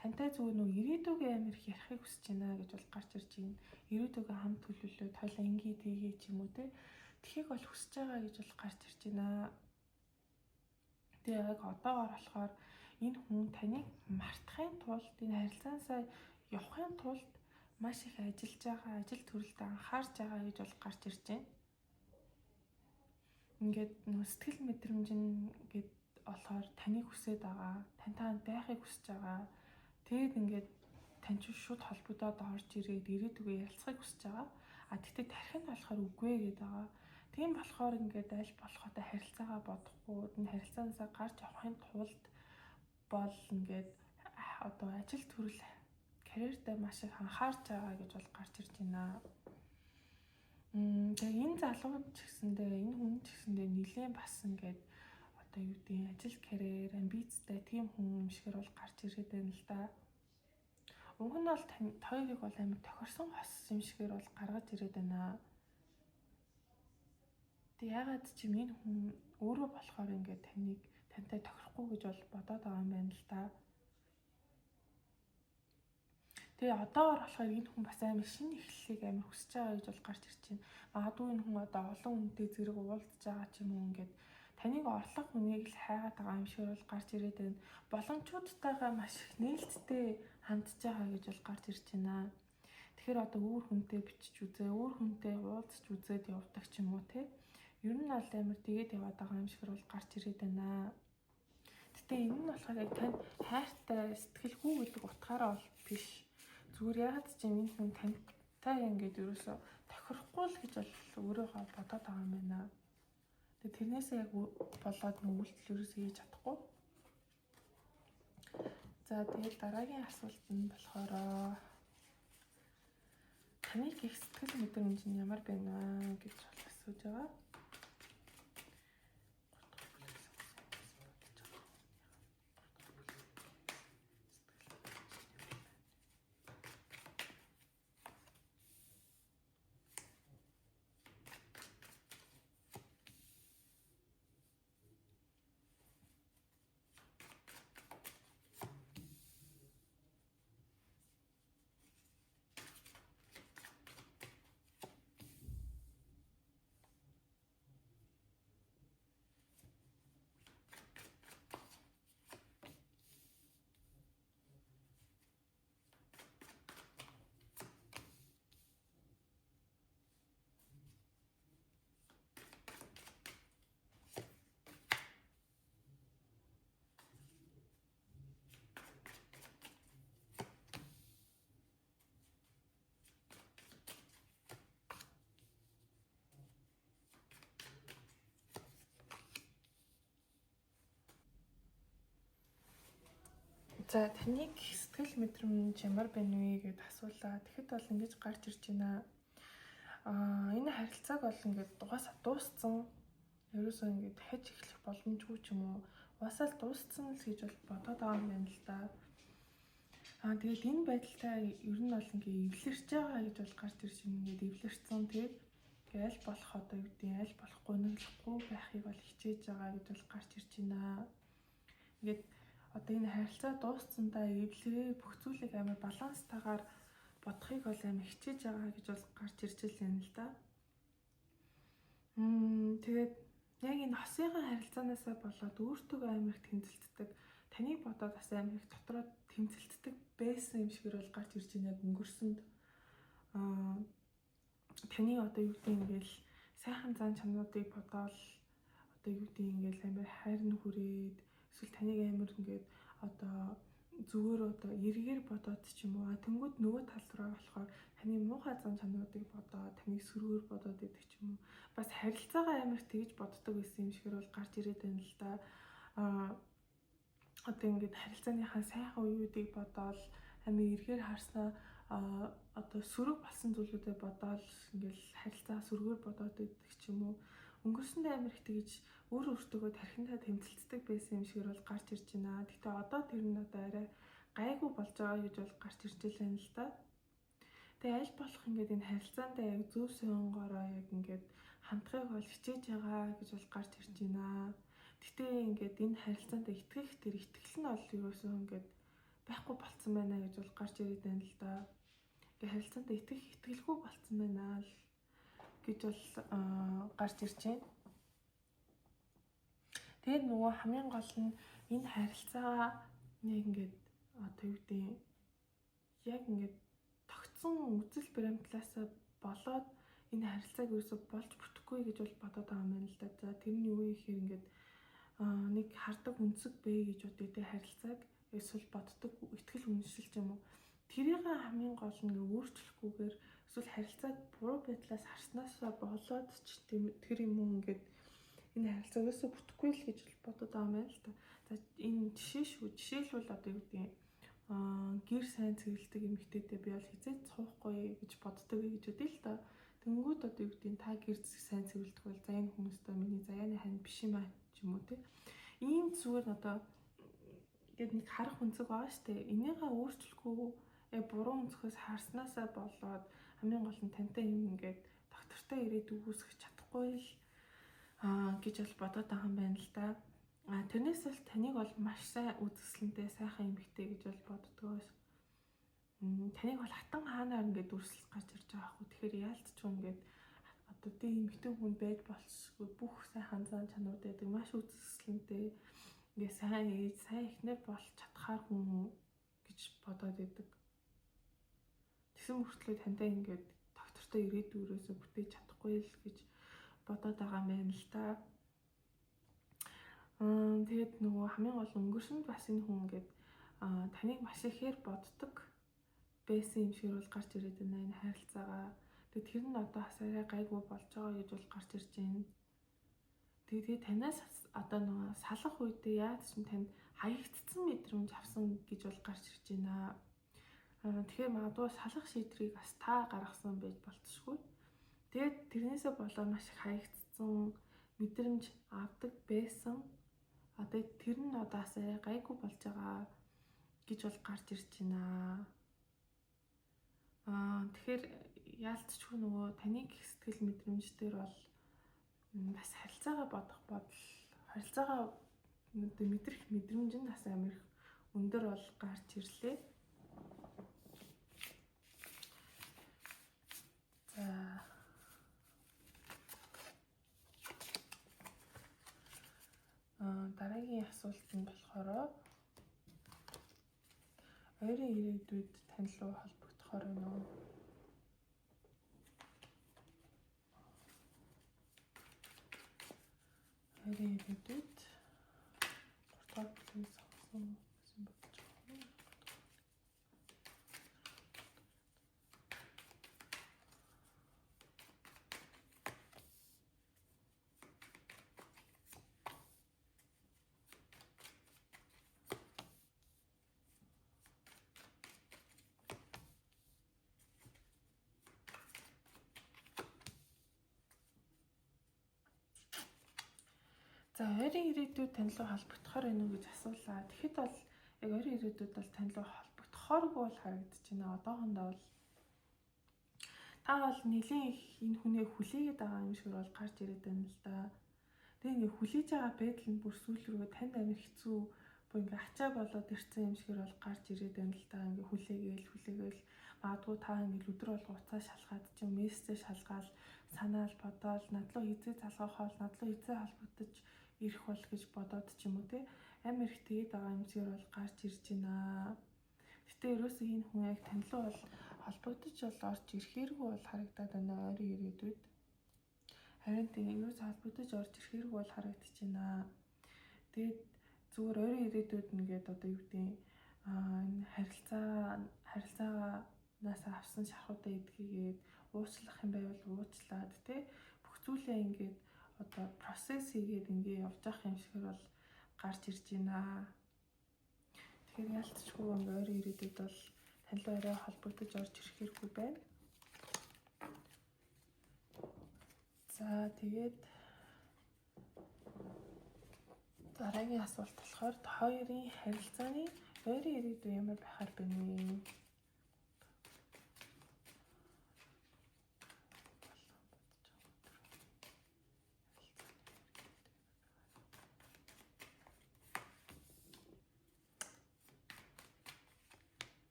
A: Тантай зүгээр нөө ирээдүгээ амар их ярихыг хүсэж байна гэж бол гарч ирж байна. Ирээдүгээ хамт төлөвлөөд хойлоо ингээ тийгээ ч юм уу те. Тэхийг бол хүсэж байгаа гэж бол гарч ирж байна. Тэгээ яг одоогор болохоор энэ хүн таныг мартахын тулд энэ харилцаансаа явахын тулд маш их ажиллаж байгаа, ажил төрөлдөө анхаарч байгаа гэж бол гарч ирж байна. Ингээд нөө сэтгэл мэдрэмж нь гээд болохоор таныг хүсээд байгаа, тантай хамт байхыг хүсэж байгаа. Тэгээд ингээд тань ч шууд холбогдоод орж ирээд ирээдүгөө ярилцахыг хүсэж байгаа. А тэгтээ тархи нь болохоор үгүй ээ гээд байгаа. Тийм болохоор ингээд аль болохотой харилцаагаа бодохгүй, энэ харилцаанаасаа гарч явахын тулд бол ингээд одоо ажил төрөл карьердээ маш их анхаарч байгаа гэж бол гарч ирж байна. Тэгээ энэ залуу ч гэсэндээ энэ хүн ч гэсэндээ нэлээд бас ингээд одоо юу гэдэг ажил карьер, амбицтай тийм хүн юм шигээр бол гарч ирээд байна л да. Уг нь бол хоёрыг бол амар тохирсон хос юм шигээр бол гаргаж ирээд байна. Тэг ягаад ч юм энэ хүн өөрөө болохоор ингээд таныг тантай тохирохгүй гэж бол бодоод байгаа юм байна л да. Тэгээ одоогор болохоор энэ хүн бас амар шинэ эхлэлийг амар хүсэж байгаа гэж бол гарч ирж байна. Магадгүй энэ хүн одоо олон хүнтэй зэрэг уулзж байгаа ч юм уу, ингээд таныг орлого хүнийг л хайгаад байгаа юм шиг бол гарч ирээд байна. Боломжуудтайгаа маш их нээлттэй хандж байгаа гэж бол гарч ирж байна. Тэгэхээр одоо өөр хүнтэй бичиж үзээ, өөр хүнтэй уулзч үзээд явдаг ч юм уу те. Ер нь бол амар тэгээд яваад байгаа юм шиг бол гарч ирээд байна. Гэтэ энэ нь болохоор яг танд хайртай сэтгэлгүй гэдэг утгаараа бол биш. Зүгээр яагаад ч юм энэ хүн тантай ингээд ерөөсө тохирохгүй л гэж бол өөрөөхөө бодоод байгаа юм байна. Тэгээ тэрнээсээ яг болоод нэг үйлдэл ерөөсөө хийж чадахгүй. За, тэгээд дараагийн асуулт нь болохоор таны гих сэтгэл мэдрэмж нь ямар байна гэж асууж байгаа. За, таныг сэтгэл мэдрэмж ямар байна вэ гэд асуулаа. Тэгэхэд бол ингэж гарч ирж байна. Энэ харилцааг бол ингээд угаасаа дууссан. Ерөөсөө ингээд дахиж эхлэх боломжгүй ч юм уу. Угаасаа л дууссан л гэж бол бодоод байгаа юм байна л да. Тэгээд энэ байдалтай ер нь бол ингээд эвлэрч байгаа гэж бол гарч ирж байна. Ингээд эвлэрсэн, тэгээд аль болох одоо юу гэдэг, аль болох гуниглахгүй байхыг бол хичээж байгаа гэж бол гарч ирж байна. Ингээд одоо энэ харилцаа дууссандаа эвлэрээ бүх зүйлийг амар баланстайгаар бодохыг бол амар хичээж байгаа гэж бол гарч ирж байна л да. Тэгээд яг энэ хосынхаа харилцаанаасаа болоод өөртөө амар их тэмцэлддэг, таныг бодоод бас амар их дотроо тэмцэлддэг байсан юм шиг бол гарч ирж байна яг өнгөрсөнд. Таны одоо юу гэдэг, ингээл сайхан зан чанаруудыг бодоол одоо юу гэдэг, ингээл амар хайр нь хүрээд, эсвэл таныг амар ингээд одоо зүгээр одоо эргээр бодоод ч юм уу. Тэнгүүд нөгөө тал руу болохоор таны муухай зан чанаруудыг бодоод, таныг сөргөөр бодоод идэх ч юм уу. Бас харилцаагаа амар тэгж боддог байсан юм шиг бол гарч ирээд байна л да. Одоо ингээд харилцааныхаа сайхан үеүүдийг бодоол амар эргээр харснаа, одоо сөрөг болсон зүйлүүдэд бодоол ингээл харилцаа сөргөөр бодоод идэх ч юм уу. Өнгөрсөндөө амар их тэгж өөр өөртөөгөө тархиндаа тэмцэлддэг байсан юм шиг бол гарч ирж байна. Гэхдээ одоо тэр нь одоо арай гайгүй болж байгаа гэж бол гарч ирж байна л да. Тэгээ аль болох ингээд энэ харилцаандаа яг зөв сонгороо яг ингээд хандахыг бол хичээж байгаа гэж бол гарч ирж байна. Гэтэ ингээд энэ харилцаанд итгэх тэр итгэл нь бол ерөөсөө ингээд байхгүй болцсон байна гэж бол гарч ирээд байна л да. Ингээд харилцаанд итгэх итгэлгүй болцсон байна л гэж бол гарч ирж байна. Тэгээд нөгөө хамгийн гол нь энэ харилцаа нэг ингээд одоо юу гэдэг, яг ингээд тогтсон үзэл баримтлаасаа болоод энэ харилцааг ерөөсө болж бүтэхгүй гэж бол бодоод байгаа юм байна л да. За, тэр нь юу вэ гэхээр ингээд нэг хардаг өнцөг бэ гэж бодъё те, харилцааг эсвэл боддог итгэл үнэмшил ч юм уу. Тэрийг хамгийн гол нь ингээ өөрчлөхгүйгээр эсвэл харилцааг буруу байдлаас харснаасаа болоод ч тэр юм уу, ингээд энэ харилцаа ерөөсө бүтэхгүй л гэж бодоод байгаа юм байна л да. За, энэ жишээ шүү. Жишээлбэл одоо юу гэдгийг, гэр сайн цэвэрлэдэг эмэгтэйтэй би бол хизээж цуухгүй гэж боддог гэж бодъё л да. Тэнгүүд одоо юу гэдгийг, та гэр сайн цэвэрлэдэг бол за энэ хүмүүстэй миний заяаны хань биш юм аа ч юм уу те. Ийм зүгээр одоо ингээд нэг харах өнцөг байгаа штэ. Энийгээ өөрчлөхгүй яг буруу өнцгөөс харснаасаа болоод хамгийн гол нь тантай юм ингээд доктортой ирээд үүсгэж чадахгүй л гэж бол бодоод байгаа юм байна л да. Тэрнээс бол таныг бол маш сайн үзэсгэлэнтэй сайхан эмэгтэй гэж бол боддгоос. Таныг бол хатан хаанаар ингээд дүрслэх гарч ирж байгаа хгүй. Тэгэхээр яалтчгүй ингээд одоо тийм эмэгтэй хүн байж болшгүй бүх сайхан зан чанарууд байдаг. Маш үзэсгэлэнтэй ингээд сайн ээж, сайн эхнэр болж чадхаар хүн гэж бодоод байдаг. Тэгсэн мөртлөө тантай ингээд доктортой ирээдүй өрөөсөө бүтээж чадахгүй л гэж бодоод байгаа юм байна л да. Тэгээд нөгөө хамгийн гол өнгөрсөнд бас энэ хүн ингээд таныг маш ихээр боддог байсан юм шиг бол гарч ирээд байна энэ харилцаагаа. Тэгээд тэр нь одоо бас арай гайгүй болж байгаа гэж бол гарч ирж байна. Тэгээд танаас одоо нөгөө салах үедээ яаж ч танд хаягдсан мэдрэмж авсан гэж бол гарч ирж байна. Тэгэхээр магадгүй салах шийдвэрийг бас та гаргасан байж болтшгүй. Тэгээд тэрнээсээ болоо маш их хаягдсан мэдрэмж авдаг байсан. Одоо тэр нь одоо бас арай гайгүй болж байгаа гэж бол гарч ирж байна. Тэгэхээр яалтчгүй нөгөө таны гих сэтгэл мэдрэмж дээр бол бас харилцаагаа бодох бодол, харилцаагаа мэдрэх мэдрэмж нь бас амар их өндөр бол гарч ирлээ. За дараагийн асуулт нь болохоор ойрын ирээдүйд тань руу холбогдохоор байна уу? Ойрын ирээдүйд 3 дугаар бүлгийг сонгосон гэсэн бодож байна. За ойрын ирээдүйд тань руу холбогдохоор байна уу гэж асуулаа. Тэгэхэд бол яг ойрын ирээдүйд бол тань руу холбогдохооргүй бол харагдаж байна. Одоохондоо бол та бол нэлийн их энэ хүнээ хүлээгээд байгаа юм шиг бол гарч ирээд байна л да. Тэгээ ингээ хүлээж байгаа байдал нь бүр сүүл рүүгээ танд амар хэцүү бүр ингээ ачаа болоод ирсэн юм шиг бол гарч ирээд байна л да. Ингээ хүлээгээл магадгүй та ингээ өдөр болго уцаа шалгаад ч юм мессеж шалгаал санаал бодоол надлуу хизээ залгах хоол надлуу хизээ холбогдож ирэх бол гэж бодоод ч юм уу те амар их тэгээд байгаа юм шиг бол гарч ирж байна. Гэтэ ерөөсөө энэ хүн яг тань руу бол холбогдож бол орж ирэхээргүй бол харагдаад байна ойрын ирээдүйд. Харин тийм ерөөсөө холбогдож орж ирэхээргүй бол харагдаж байна. Тэгээд зүгээр ойрын ирээдүйд ингээд одоо юу гэдэг энэ харилцаанаас авсан шархуудаа эдгээгээд уучлах юм байвал уучлаад те бүх зүйлээ ингээд одоо процесс хийгээд ингээ явж явах юм шиг бол гарч ирж байна. Тэгэхээр ялцчгүй ингээ ойрын ирээдүйд бол тань руу арай холбогдож орж ирэхээргүй байна. За тэгээд дараагийн асуулт болохоор хоёрын харилцааны ойрын ирээдүй ямар байхаар байна вэ?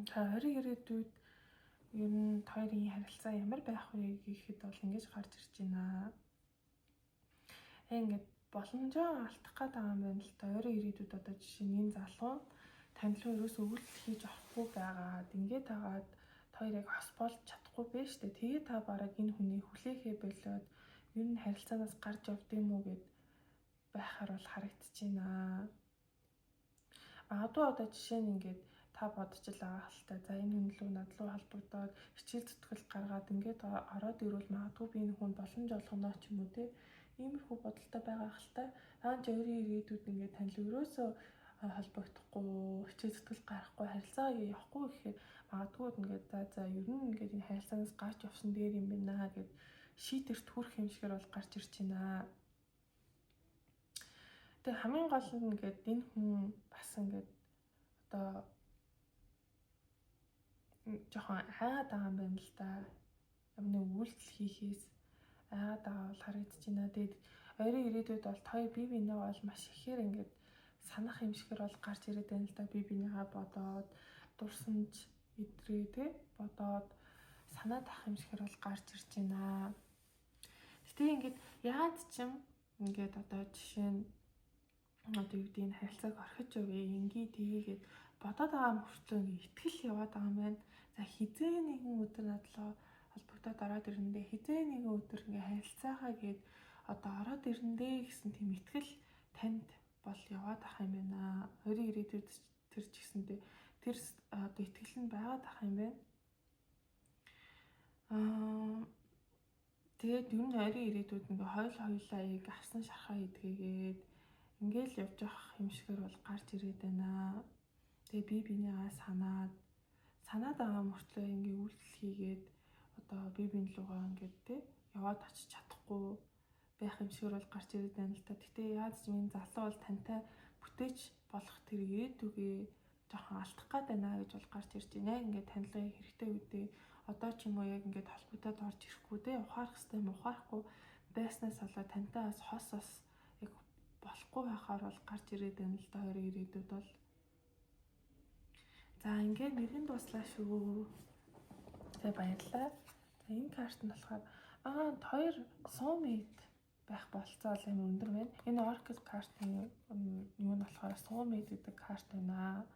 A: За ойрын ирээдүйд ер нь хоёрын харилцаа ямар байх вэ гэхэд бол ингэж гарч ирж байна. Ингээд боломжоо алдах гээд байгаа юм байна л да. Ойрын ирээдүйд одоо жишээ нь энэ залуу тань руу ерөөсөө үйлдэл хийж орохгүй байгаад ингээд тагаад хоёр яг хос болж чадахгүй байж штэ. Тэгээ та бараг энэ хүнийг хүлээхээ болиод ер нь харилцаанаас гарч явд юм уу гэд байхаар бол харагдаж байна. Магадгүй одоо жишээ нь ингээд Та бодож л байгаа хальтай. За, энэ хүн лүү над руу холбогдоод хичээл зүтгэл гаргаад ингээд ороод ирвэл магадгүй би энэ хүн боломж олгоно ч юм уу, те. Иймэрхүү бодолтой байгаа хальтай. Аа ч өөрийн ирээдүйд ингээд тань л ерөөсөө холбогдохгүй, хичээл зүтгэл гарахгүй, харилцаа явахгүй гэхээр магадгүй ингээд за ер нь ингээд энэ харилцаанаас гарч явсан дээр юм байна гэд шийдвэрт хүрэх юм шигээр бол гарч ирж байна. Тэгээ хамгийн гол нь ингээд энэ хүн бас ингээд одоо жоохон айгаад байгаа юм байна л да. Ямар нэг үйлдэл хийхээс айгаад байгаа бол харагдаж байна. Тэгээд ойрын ирээдүйд бол хоёр бие биенээ бол маш ихээр ингээд санах юм шигээр бол гарч ирээд байна л да. Бие биенийгаа бодоод, дурсамж идрээ те бодоод санаад ах юм шигээр бол гарч ирж байна. Гэтэ ингээд яад ч юм ингээд одоо жишээ нь одоо юу гэдэг, энэ харилцааг орхиж явъя, ингээ тгийгээд бодоод байгаа мөртлөө ингээ итгэл яваад байгаа юм байна. За, хизээ нэгэн өдөр надлаа холбогдоод ороод ирэндээ, хизээ нэгэн өдөр ингээ харилцаахаа гээд одоо ороод ирэндээ гэсэн тийм итгэл танд бол яваад ах юм байна. Хоёрын ирээдүйд тэр ч гэсэндээ тэр одоо итгэл нь байгаад ах юм байна. Тэгээд ер нь ойрын ирээдүйд ингээ хоёулаа яг авсан шархаа идгээгээд ингээл явж явах юм шигээр бол гарч ирээд байна. Тэгээ би бинийгаа санаад санаад байгаа мөртлөө ингээ үйлдэл хийгээд одоо би бин лугаа ингээд те яваад очиж чадахгүй байх юм шигээр бол гарч ирээд байна л та. Гэтэ яаж ч минь залуу бол тантай бүтээч болох тэр ирээдүгээ жоохон алдах гад байна гэж бол гарч ирж байна. Яг ингээд танилаа хэрэгтэй үедээ одоо ч юм уу яг ингээд холбогдоод орж ирэхгүй те, ухаарах хэвээр юм ухаарахгүй байснаас болоод тантай бас хос бас яг болохгүй байхаар бол гарч ирээд байна л да хоёрын ирээдүйд бол. За, ингээд мэрэгэн дууслаа шүү. За, баярлалаа. За, энэ карт нь болохоор хоёр soulmate байх болцоо амар өндөр байна. Энэ Oracle картын юу нь болохоор soulmate гэдэг карт байна.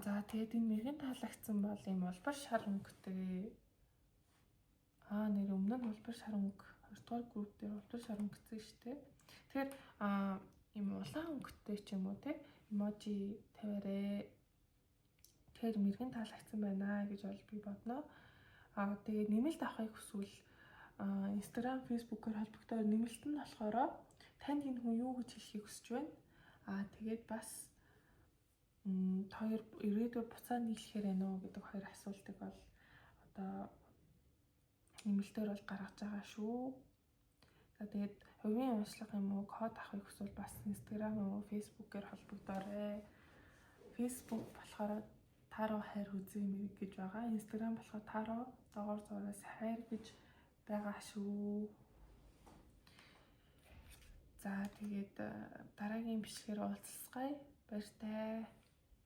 A: За, тэгээд энэ мэрэгэн таалагдсан бол ийм улбар шар өнгөтэй. Нэр өмнө нь улбар шар өнгө, хоёрдугаар групп дээр улбар шар өнгөцсөн шүү дээ. Тэгэхээр ийм улаан өнгөтэй ч юм уу те emoji тавиарай. Тэгэхээр мэрэгэн таалагдсан байна гэж бол би бодно. Тэгээд нэмэлт авахыг хүсвэл Instagram, Facebook-оор холбогдоор, нэмэлт нь болохоор танд энэ хүн юу гэж хэлэхийг хүсэж байна. Тэгээд бас хоёр ирээдүйд буцаа нийлэхээр байна уу гэдэг хоёр асуултыг бол одоо нэмэлтээр бол гаргаж байгаа шүү. За, тэгээд хувийн уншлага юм уу, код авахыг хүсвэл бас Instagram юм уу, Facebook-ээр холбогдоорой. Facebook болохоор Таро хайр үзээ мэрэг гэж байгаа. Instagram болохоор Таро_зураас хайр гэж байгаа шүү. За, тэгээд дараагийн бичлэгээр уулзцгаая. Баяртай.